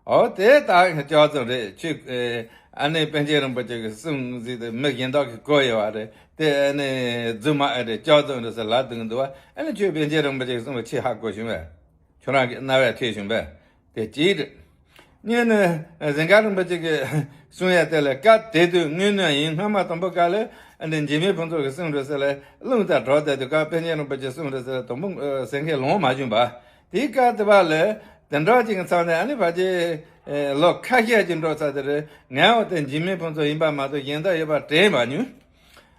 ཨོ་དེ་ད་ཅོག་ཙམ་རེད། ཁྱོད། ཨ་ནི་པཎ་ཆེན་རིན་པོ་ཆེ་གི་གསུང་ཟིག་དེ་མི་གཞན་དག་གིས་གོ་ཡོད་པ་རེད་དེ། ཨ་ནི་རྫུན་མ་ཨེ་རེད། ཅོག་ཙམ་རེད་ཟེར་ལབ་འདུག་གི་འདུག་བ། ཨ་ནི་ཁྱོད་པཎ་ཆེན་རིན་པོ་ཆེ་གི་གསུང་བ་ཆེས་ཧ་གོ་བྱུང་བས། ཁྱོད་རང་གི་རྣ་བས་ཐོས་བྱུང་བས། དེ་གཅིག་རེད། གཉིས་ནི། གཟན་དཀར་རིན་པོ་ཆེ་གི་གསུང་ཡ་དེ་ལ་སྐབས་དེ་དུས་དངོས་གནས་ཡིན། སྔོན་མ་དང་པོ་སྐབས་ལ་འདི་འཇིགས་མེད་ཕུན་ཚོགས་ཀྱི་གསུང་རེད་ཟེར་ལ་རླུང་རྟ་གྲོལ་བསྡད་དུས་སྐབས་པཎ་ཆེན་རིན་པོ་ཆེ་གསུང་རེད་ཟེར་ལ་དང་པོ་ཟེར་མཁན་ལོང་མ་བྱུང་བ། དེའི་སྐབས་དེ་བ་ལ་དེ་འདྲ་ཅིག་གི་མཚམས་ནས་ཨ་ནི་ཕལ་ཆེར་ལོ་ཁ་ཤས་ཅིག་འགྲོ་ཚར་དེ་རེད། ངས་འོ་དེ་འཇིགས་མེད་ཕུན་ཚོགས་ཡིན་པ་མ་གཏོགས་གཞན་དག་ཡོད་པ་དྲན་མ་མྱོང་།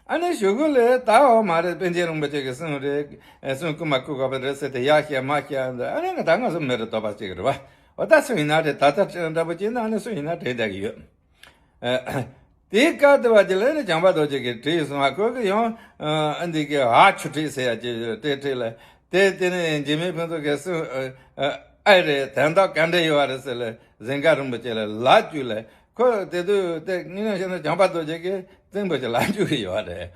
ཨ་ནི་གཞུག་གུ་ལས་ད་འོ་མ་རེད། པཎ་ཆེན་རིན་པོ་ཆེ་གི་གསུང་རེད། གསུང་རྐུ་མ་རྐུ་དགོས་པ་རེད་ཟེར་ཏེ་ཡག་བཤད་མ་བཤད་འདི། ཨ་ནི་ང་ད་ང་ཚོ་མི་རེད། དོགས་པ་གཅིག་རེད་བ། འོ་ད་སུ་ཡིན་ན་རེད། ད་ལྟ་འདྲ་པོ་བྱས་ན་ཨ་ནི་སུ་ཡིན་ན་དྲན་བསྡད་ཀྱི་ཡོད། དེའི་སྐབས་དེ་བ་དེ་ལ་ནི་བྱམས་པ་རྡོ་རྗེ་གིས་བྲིས་སོང་བ། ཁོ་གི་ཡང་ཨ་འདི་གི་ཨ་ཆུ་བྲིས་ཟེར་ཡ་ཅིག་བྲིས་བྲིས་ལ། དེ་དེ་ནི་འཇིགས་མེད་ཕུན་ཚོགས་ཀྱི་གསུང་ཨེ་རེད། དོན་དག་ག་འདྲ་ཡོད་བ་རེད་ཟེར་ལ་གཟན་དཀར་རིན་པོ་ཆེ་ལ་ལབ་བཅུག་ལ། ཁོ་དེ་དུས་དེ་དངོས་གནས་བཤད་ན་བྱམས་པ་རྡོ་རྗེ་གིས་བཙན་པོ་ཞིག་ལབ་བཅུག་གི་ཡོད་རེད།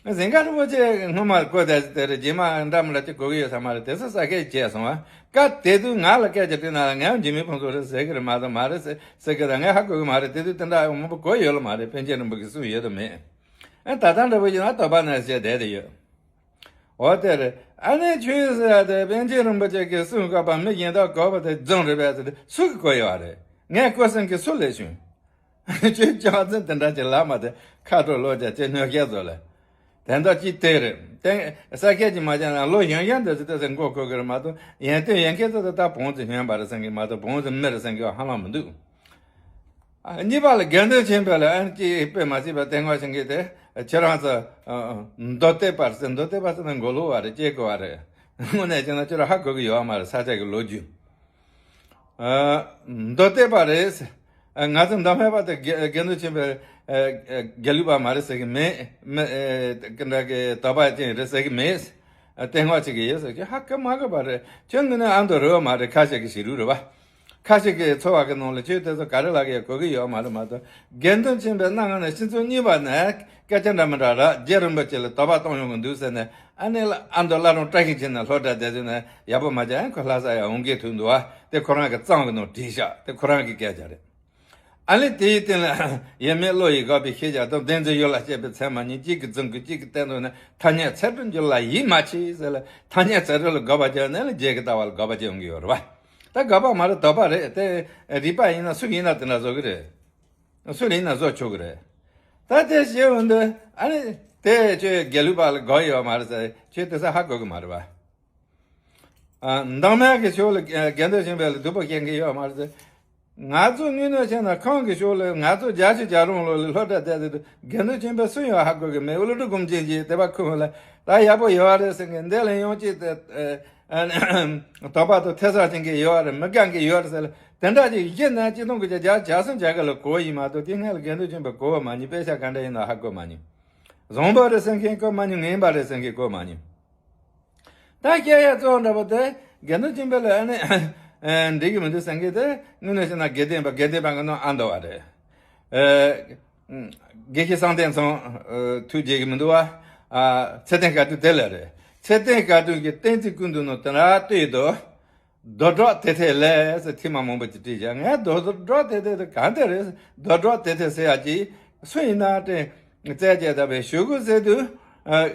གཟན་དཀར་རིན་པོ་ཆེ་སྔོན་མ་བཀོད་དེ་དེ་རེད། རྗེས་མ་འདྲ་མི་འདྲ་ཅིག་གོ་གི་ཡོད་ས་མ་རེད། དེ་ཚོ་ས་ཁད་བྱས་སོང་བ། སྐབས་དེ་དུས་ང་ལ་སྐད་ཆ་དྲིས་ན་ལ་ང་ཡང་འཇིགས་མེད་ཕུན་ཚོགས་རེད་ཟེར་གི་རེད་མ་གཏོགས་མ་རེད་ཟེར་ཟེར་གི་རེད། ངས་ཧ་གོ་གི་མ་རེད། དེ་དུས་དེ་འདྲ་མང་པོ་གོ་ཡོད་ལ་མ་རེད། པཎ་ཆེན་རིན་པོ་ཆེའི་གསུང་ཡོད་དམ་མེད། ཨ་ད་ལྟ་འདྲ་པོ་ཡིན་ན་དོགས་པ་ནས་བཤད་བསྡད་དེ་ཡོད། འོ་དེ་རེད། ཨ་ནི་ཁྱོད་ཟེར་ཡ་དེ་པཎ་ཆེན་རིན་པོ་ཆེ་གི་གསུང་བཀོད་པ་མི་གཞན་དག་གོ་བ་དེ་རྫུན་རེད་པས་ཟེར་ཏེ་སུ་གིས་གོ་ཡོད་རེད། ངས་གོ་སེམས་ཀྱི་སུ་ལས་བྱུང་། ཁྱོད་ཅག་ཚོས་དེ་འདྲ་ཅིག་ལབ་མ་དེ་ཁ་དྲོ་བློ་རྒྱ་ཆེ་ཉོ་སྐྱེ་ཚོ་ལ། དེ་འདྲ་ཅིག་དེ་རེད། དེ་ས་སྐད་ཅིག་མ་བྱས་ན་ལོ་གཞོན་གཞོན་འདི་ཚོ་དེ་ཚོ་མགོ་འཁོར་གི་རེད་མ་གཏོགས། ཡོན་ཏན་ཡོད་མཁན་ཚོ་དེ་ད་བོང་ཚོ་སྨྱོན་པ་རེད་བསམ་གི་མ་གཏོགས་བོང་ཚོ་མི་རེད་བསམ་གི་ཧ་ལམ་མི་འདུག་ཨ། གཉིས་པ་ལ་དགེ་འདུན་ཆོས་འཕེལ་ལ་ཨ་ནི་ཅིག་དཔེ་མ་སྲིད་པ་བསྟན་ཁོག་ཆེན་གི་དེ་ཁྱེད་རང་ཚོ་མདོ་སྡེ་པ་ཟེར། མདོ་སྡེ་པ་ཟེར་ན་མགོ་ལོག་པ་རེད། སྐྱེ་དགོས་པ་རེད། དངོས་གནས་བྱས་ན་ཁྱོད་རང་ཧ་གོ་གི་ཡོད་མ་རེད། ས་ཆ་གི་ལོ་རྒྱུས། ཨ། མདོ་སྡེ་པ་རེད། ཨ། ང་ཚོ་མདོ་སྨད་པ་དེ་དགེ་དགེ་འདུན་ཆོས་འཕེལ། ཨ། དགེ་ལུགས་པ་མ་རེད་ཟེར་གི་མེད། མི། ཨ། ཀི་འདྲ་གི་དོགས་པ་ཅན་རེད་ཟེར་གི་མེད། ཨ། བསྟན་ཁོག་ཆེན་གི་ཡོད་ཟེར་གི་ཧ་གོ་མ་གོ་བ་རེད། ཁྱོད་ངོས་ནས་ཨ་མདོ་རེད་བ་མ་རེད། ཁ་ཤས་ཀྱི་ཞིག་རུ་རེད་བ། ཁ་ཤས་ཀྱི་ཚོར་བ་གི་ནང་ལ་ཁྱོད་དེ་ཚོ་ག་རེ་ལབ་གི་ཡོད་གོ་གི་ཡོད་མ་རེད་མ་གཏོགས། དགེ་འདུན་ཆོས་འཕེལ་གནའ་སྔ་ནས་སྤྱི་ཚོགས་རྙིང་པ་ནས་སྐད་ཆ་འདྲ་མི་འདྲ་རབ་རྒྱས་རིམ་པ་བྱས་ལ་དོགས་པ་གཏོང་ཡོང་གི་འདུག་ཟེར་ནས། ཨ་ནི་ལ་ཨ་མདོ་བླ་བྲང་བཀྲ་ཤིས་འཁྱིལ་ནས་སློབ་གྲྭ་བསྡད་དུས་ནས་ཡག་པོ་མ་བྱས་ཨ་ཁོ་ལྷ་ས་ཡར་འོང་གི་ཐུག་འདུག་བ། དེ་ཁོ་རང་གི་གཙང་གི་ནང་བྲིས་ཤག་དེ་ཁོ་རང་གི་སྐད་ཆ་རེད། ཨ་ནི་དེའི་སྟེང་ལ་ཡེ་མེད་བློ་ཡིས་དགག་པའི་ཤེས་བྱ་དང་། བདེན་རྫུན་ཡུལ་ལ་དཔྱད་པའི་ཚད་མ་གཉིས། གཅིག་གིས་རྫུན་དགོས་གཅིག་གིས་བདེན་དགོས་ན། ཐ་སྙད་ཚད་གྲུབ་འགྱུར་ལ་ཡིད་མ་ཆེས་ཟེར་ལ། ཐ་སྙད་ཚད་གྲུབ་ལ་དགག་པ་བརྒྱབ་ན་ལ་རྒྱས་ཀྱི་ལྟ་བ་ལ་དགག་པ་བརྒྱབ་ཡོང་གི་ཡོད་རེད་བ། ད་དགག་པ་མ་རེད། དོགས་པ་རེད། དེ་རིགས་པ་ཡིན་ན་སུ་ཡིན་ན་དེ་འདྲ་བཟོ་གི་རེད། སུ་ལ་ཡིན་ན་བཟོ་ཆོག་གི་རེད། ད་དེ་བྱས་ཡོང་དུས་ཨ་ནི་དེ་ཁྱོད་དགེ་ལུགས་པ་ལ་དགག་ཡོད་མ་རེད་ཟེར། ཁྱོད་དེ་ཚོ་ཧ་གོ་གི་མ་རེད་པ། ཨ། མདང་དམར་གྱི་ཕྱོགས་ལ་ཨ་དགེ་འདུན་ཆོས་འཕེལ་ལ་སྡུག་པོ་སྐྱེལ་མཁན་ཡོད་མ་རེད་ཟེར། ང་ཚོ་དངོས་གནས་བྱས་ན་ཁམས་ཀྱི་ཕྱོགས་ལ་ང་ཚོ་བརྒྱད་ཅུ་གྱ་གྲངས་ལོ་ལ་སློབ་གྲྭ་བསྡད་དེ་དུས་དགེ་འདུན་ཆོས་འཕེལ་སུ་ཡང་ཧ་གོ་གི་མེད། ཨུ་ལུ་ཀྲུ་གུམ་ཅན་གྱིས་དེ་པ་ཁུ་ལ་ད་ཡག་པོ་ཡོད་རེད་ཟེར་མཁན་འདི་ལ་ཡང་ཅིག་དེ། ཨ། དོགས་པ་དང་ཐེ་ཚོམ་བྱེད་མཁན་ཡོད་རེད། མི་དགའ་མཁན་ཡོད་རེད་ཟེར་ལ། དེ་འདྲ་ཅིག་གཞི་ནས་གཅིག་སྟོང་དགུ་བརྒྱ་བརྒྱད་ཅུ་གྱ་གསུམ་གྱ་བརྒྱད་ལ་གོ་ཡིན་མ་གཏོགས་དེ་སྔ་ལ་དགེ་འདུན་ཆོས་འཕེལ་གོ་བ་མ་མྱོང་། དཔེ་ཆ་ག་འདྲ་ཡིན་ན་ཧ་གོ་མ་མྱོང་། བཟང་པོ་རེད་ཟེར་མཁན་གོ་མ་མྱོང་། ངན་པ་རེད་ཟེར་མཁན་གོ་མ་མྱོང་། ད་སྐྱེ་ཡ་གཙོ་བོ་འདྲ་པོ་དེ་དགེ་འདུན་ཆོས་འཕེལ་ལ་ཨ་ནི་འགྲིག་གི་མི་འདུག་ཟེར་མཁན་དེ་དངོས་གནས་བྱས་ན་དགེ་ལྡན་པ་དགེ་ལྡན་པ་གི་ནང་ཨ་འདུ་བ་རེད། ཨ། དགེ་བཤེས་གསང་བསྟན་ཚང་ཐུགས་དགྱེས་ཀྱི་མི་འདུག་བ། ཨ། ཚེ་བརྟན་དགའ་སྟོན་དེ་ལ་རེད། ཚེ་བརྟན་དགའ་སྟོན་གྱི་བསྟན་རྩིས་སྐུ་མདུན་ནང་དེ་འདྲ་བལྟས་དུས། རྡོ་གྲགས་དེ་ཐེ་ལེ་ཟེར་ཐེངས་མ་མང་པོ་ཅིག་བྲིས་བཞག་ངས་རྡོ་གྲགས་དེ་ཐེ་དེ་གང་དེ་རེད། རྡོ་གྲགས་དེ་ཐེ་ཟེར་ཡ་ཅིག་སུ་ཡིན་ན་དྲན་བཙལ་བྱས་ད་བའི་ཞུ་དགོས་ཟེར་དུས། ཨ།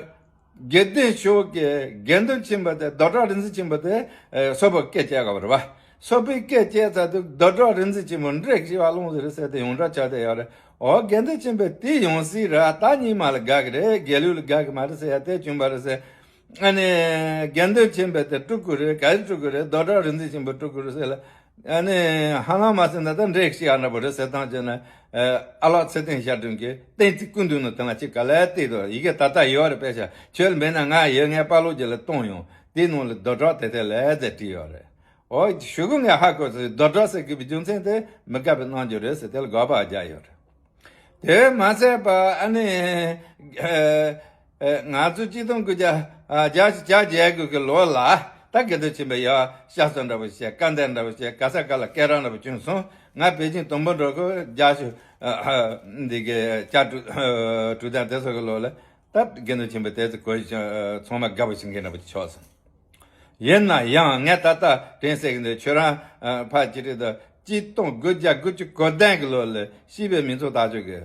དགེ་ལྡན་ཕྱོགས་ཀྱི་དགེ་འདུན་ཆེན་པོ་དེ་རྡོ་གྲགས་རིག་འཛིན་ཆེན་པོ་དེ་ཨ་སོག་པོ་སྐད་བཅད་ག་བ་རེད་བ། སོག་པོའི་སྐད་བཅད་ཚར་དུས་རྡོ་གྲགས་རིག་འཛིན་ཆེན་པོ་འདྲེ་ཞིག་བ་ལོང་ཟེར་ཟེར་ཏེ་ཡོངས་གྲགས་ཆགས་བསྡད་ཡོད་རེད། འོ་དགེ་འདུན་ཆེན་པོ་དེ་ཡོང་སྲིད་ར། ད་རྙིང་མ་ལ་དགའ་གི་རེད། དགེ་ལུགས་ལ་དགའ་གི་མ་རེད་ཟེར་ཡ་དེ་བྱུང་བ་རེད་ཟེར། ཨ་ནི་དགེ་འདུན་ཆེན་པོ་དེ་སྤྲུལ་སྐུ་རེད། ག་རེ་སྤྲུལ་སྐུ་རེད། རྡོ་གྲགས་རིག་འཛིན་ཆེན་པོ་སྤྲུལ་སྐུ་རེད་ཟེར་ལ། ཨ་ནི་ཧ་ལམ་མ་ཟེར་ན་ད་འདྲེ་ཞིག་ཨ་འདྲ་པོ་རེད་ཟེར་སྟངས་བྱས་ན། ཨ་ལགས་ཚེ་བརྟན་ཞབས་དྲུང་གིས་བསྟན་རྩིས་སྐུ་མདུན་ནང་དེ་ལ་ཅིག་ག་ལེར་བལྟས་དུས་ཡི་གེ་ད་ལྟ་ཡོད་རེད། དཔེ་ཆ་ཁྱོད་མེད་ན་ང་ཡོད། ངས་དཔའ་ལོ་རྒྱལ་ལ་གཏོང་ཡོང་། དེའི་ནང་ལ་རྡོ་གྲགས་དེ་ཐེ་ལེ་ཟེར་བྲིས་ཡོད་རེད། འོ་ཞུ་གི་ངས་ཧ་གོ་ཚེ་རྡོ་གྲགས་ཟེར་གི་བའི་རྒྱུ་མཚན་དེ་མི་དགའ་བའི་རྣམ་འགྱུར་རེད་ཟེར་དེ་ལ་དགག་པ་རྒྱག་ཡོད་རེད། དེ་མ་ཟད་པ་ཨ་ནི། ཨ། ཨ། ང་ཚོ་གཅིག་སྟོང་དགུ་བརྒྱ་བརྒྱད་ཅུ་གྱ་བརྒྱད་དགུ་གི་ལོ་ལ་ད་དགེ་འདུན་ཆེན་པོ་ཡ་སྐྱབས་སུ་འདྲ་པོ་བྱས། སྐལ་ལྡན་འདྲ་པོ་བྱས། ག་ས་ག་ལ་སྐད་གྲགས་འདྲ་པོ་བྱུང་སོང་། ང་པེ་ཅིང་དུམ་བུ་འགྲོ་གི་བརྒྱད་ཅུ། ཨ། འདི་གི་བརྒྱད་དྲུག་དྲུག་དང་དེ་ཚོ་གི་ལོ་ལ་ད་དགེ་འདུན་ཆེན་པོ་དེ་ཚོ་གོ་ཚང་མ་དགའ་པོ་བྱེད་མཁན་འདྲ་པོ་ཆགས་སོང་། ཡིན་ན་ཡང་ངས་ད་ལྟ་དྲན་གསོ་གི་འདུག་ཁྱོད་རང་ཕར་ཅི་རེད་ད། གཅིག་སྟོང་དགུ་བརྒྱ་དགུ་བཅུ་གོ་བདུན་གི་ལོ་ལ་སྐྱིད་པའི་མི་ཚོགས་དར་ལྕོག་གི།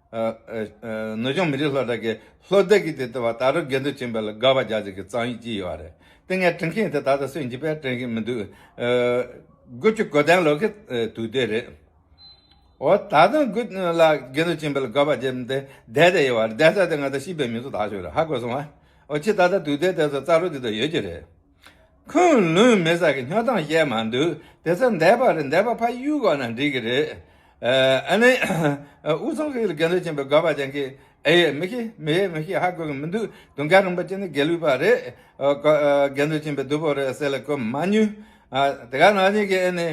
ཨ། ཨ། ཨ། ནུབ་བྱང་མི་རིགས་སློབ་གྲྭ་གི་སློབ་སྡེ་གི་དེ་ལྟ་བ་ད་རུང་དགེ་འདུན་ཆེན་པོ་ལ་དགག་པ་རྒྱག་ཅིག་གི་རྩོམ་ཡིག་ཅིག་ཡོད་རེད། དེ་ངས་དྲན་མཁན་དེ་ད་ལྟ་སུ་ཡིན་གྱི་དཔེ་དྲན་གྱི་མི་འདུག་ཨ། དགུ་བཅུ་གོ་བདུན་ལོ་གི་ཨ་དུས་དེ་རེད། འོ་ད་དུང་དགུ་ལ་དགེ་འདུན་ཆེན་པོ་ལ་དགག་པ་བརྒྱབ་སྟེ་བསྡད་དེ་ཡོད་པ་རེད། བསྡད་ས་དེ་ང་ད་སྐྱིད་པའི་མི་ཚོགས་དར་ལྕོག་རེད། ཧ་གོ་སོང་ཨ། འོ་ཁྱེད་ད་ལྟ་དུས་དེ་དེ་ཚོ་རྩ་རུ་དེ་དུ་ཡོད་ཀྱི་རེད། ཁུངས་ལུང་མེད་ས་གི་སྨྱོ་གཏམ་བཤད་མ་འདུག་དེ་ཚོ་འདས་པ་རེད། འདས་པ་ཕར་གཡུག་དགོས་ན་འགྲིག་གི་རེད། ཨ་ནི་དབུས་གཙང་གི་དགེ་འདུན་ཆེན་པོ་དགག་པ་ཅན་གྱི་ཨེ་ཡོད་མི་ཤེས། མི་ཡོད་མི་ཤེས། ཧ་གོ་གི་མི་འདུག་དུང་དཀར་རིན་པོ་ཆེ་ནི་དགེ་ལུགས་པ་རེད། ཨ། དགེ་འདུན་ཆེན་པོ་སྡུག་པོ་རེད་ཟེར་ལ་གོ་མ་མྱོང་། ཨ། དེ་ག་ནང་བཞིན་གྱི་ཨ་ནི་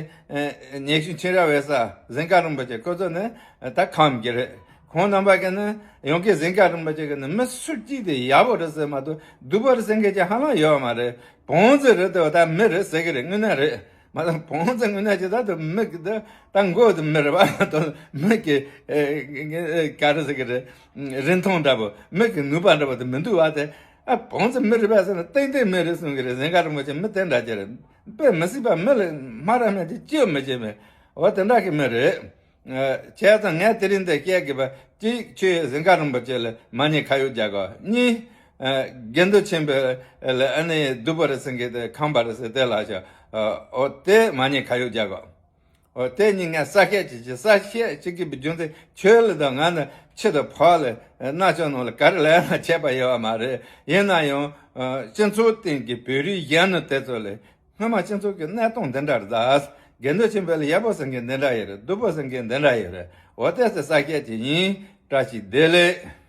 ཉེ་ཤུལ་ཆོས་ར་བའི་ས་གཟན་དཀར་རིན་པོ་ཆེ་ཁོ་ཚོ་ནི་ད་ཁམས་ཀྱི་རེད། ཁོང་རྣམ་པ་གི་ནི་ཡང་གི་གཟན་དཀར་རིན་པོ་ཆེ་གི་ནི་མི་སུ་གཅིག་དེ་ཡག་པོ་རེད་ཟེར་མ་གཏོགས་སྡུག་པོ་རེད་ཟེར་མཁན་ཅིག་ཧ་ལམ་ཡོད་མ་རེད། བོང་རྫི་རེད་དེ་ད་མི་རེད་ཟེར་གི་རེད། དངོས་གནས་རེད། མ་གཏོགས་བོང་རྫི་དངོས་གནས་ཅིག་ད་དུ་མི་གི་ད་ད་མགོ་དུ་མི་རེད་པ། ད་མི་གི་ཨེ་ག་རེ་ཟེར་གི་རེད། རིན་ཐང་འདྲ་པོ་མི་གི་ནུས་པ་འདྲ་པོ་དུ་མི་འདུག་བ། དེ་ཨ་བོང་རྫི་མི་རེད་པ་ཟེར་ན་ཏན་ཏན་མི་རེད་གསུང་གི་རེད། གཟན་དཀར་རིན་པོ་ཆེ་མི་དེ་འདྲ་ཅིག་རེད། དཔེ་མི་སྲིད་པ་མི་ལ་སྨ་ར་མེད་དེ་ཅི་ཡང་མི་བྱེད་མེད། འོ་དེ་འདྲ་གི་མི་རེད། ཨ། བྱས་ཙང་ངས་དེ་རིང་འདི་བཤད་དགོས་པ་གཅིག་ཁྱོད་གཟན་དཀར་རིན་པོ་ཆེ་ལ་མ་ཉེས་ཁ་གཡོག་རྒྱག་དགོས། གཉིས། ཨ། དགེ་འདུན་ཆེན་པོ་ལ་ཨ་ནི་སྡུག་པོ་རེད་ཟེར་མཁན་དེ་ཁམས་པ་རེད་ཟེར་དེ་ལ་བྱ། ཨ། འོ་དེ་མ་ཉེས་ཁ་གཡོག་རྒྱག་དགོས། འོ་དེ་གཉིས་ངས་གསལ་བཤད་ཅིག་བྱེད། གསལ་བཤད་ཅིག་གི་བརྒྱུད་འཛིན་ཁྱོད་ལ་དང་ང་ནི་ཕྱི་དང་ཕོ་ལ་རྣ་ཅོག་ནང་ལ་ག་རེ་ལབ་ན་བྱས་པ་ཡོད་པ་མ་རེད། ཡིན་ན་ཡང་། ཨ། སྤྱི་ཚོགས་སྟེང་གི་བོད་རིགས་གཞོན་ནུ་དེ་ཚོ་ལ། སྔོན་མ་སྤྱི་ཚོགས་ཀྱི་གནས་སྟངས་འདི་འདྲ་རེད་ད། དགེ་འདུན་ཆོས་འཕེལ་ཡག་པོ་ཟེར་མཁན་འདི་འདྲ་ཡོད་རེད། སྡུག་པོ་ཟེར་མཁན་འདི་འདྲ་ཡོད་རེད། འོ་དེ་ཚོ་གསལ་བཤད་ཅིག་ཡིན། བཀྲ་ཤིས་བདེ་ལེགས།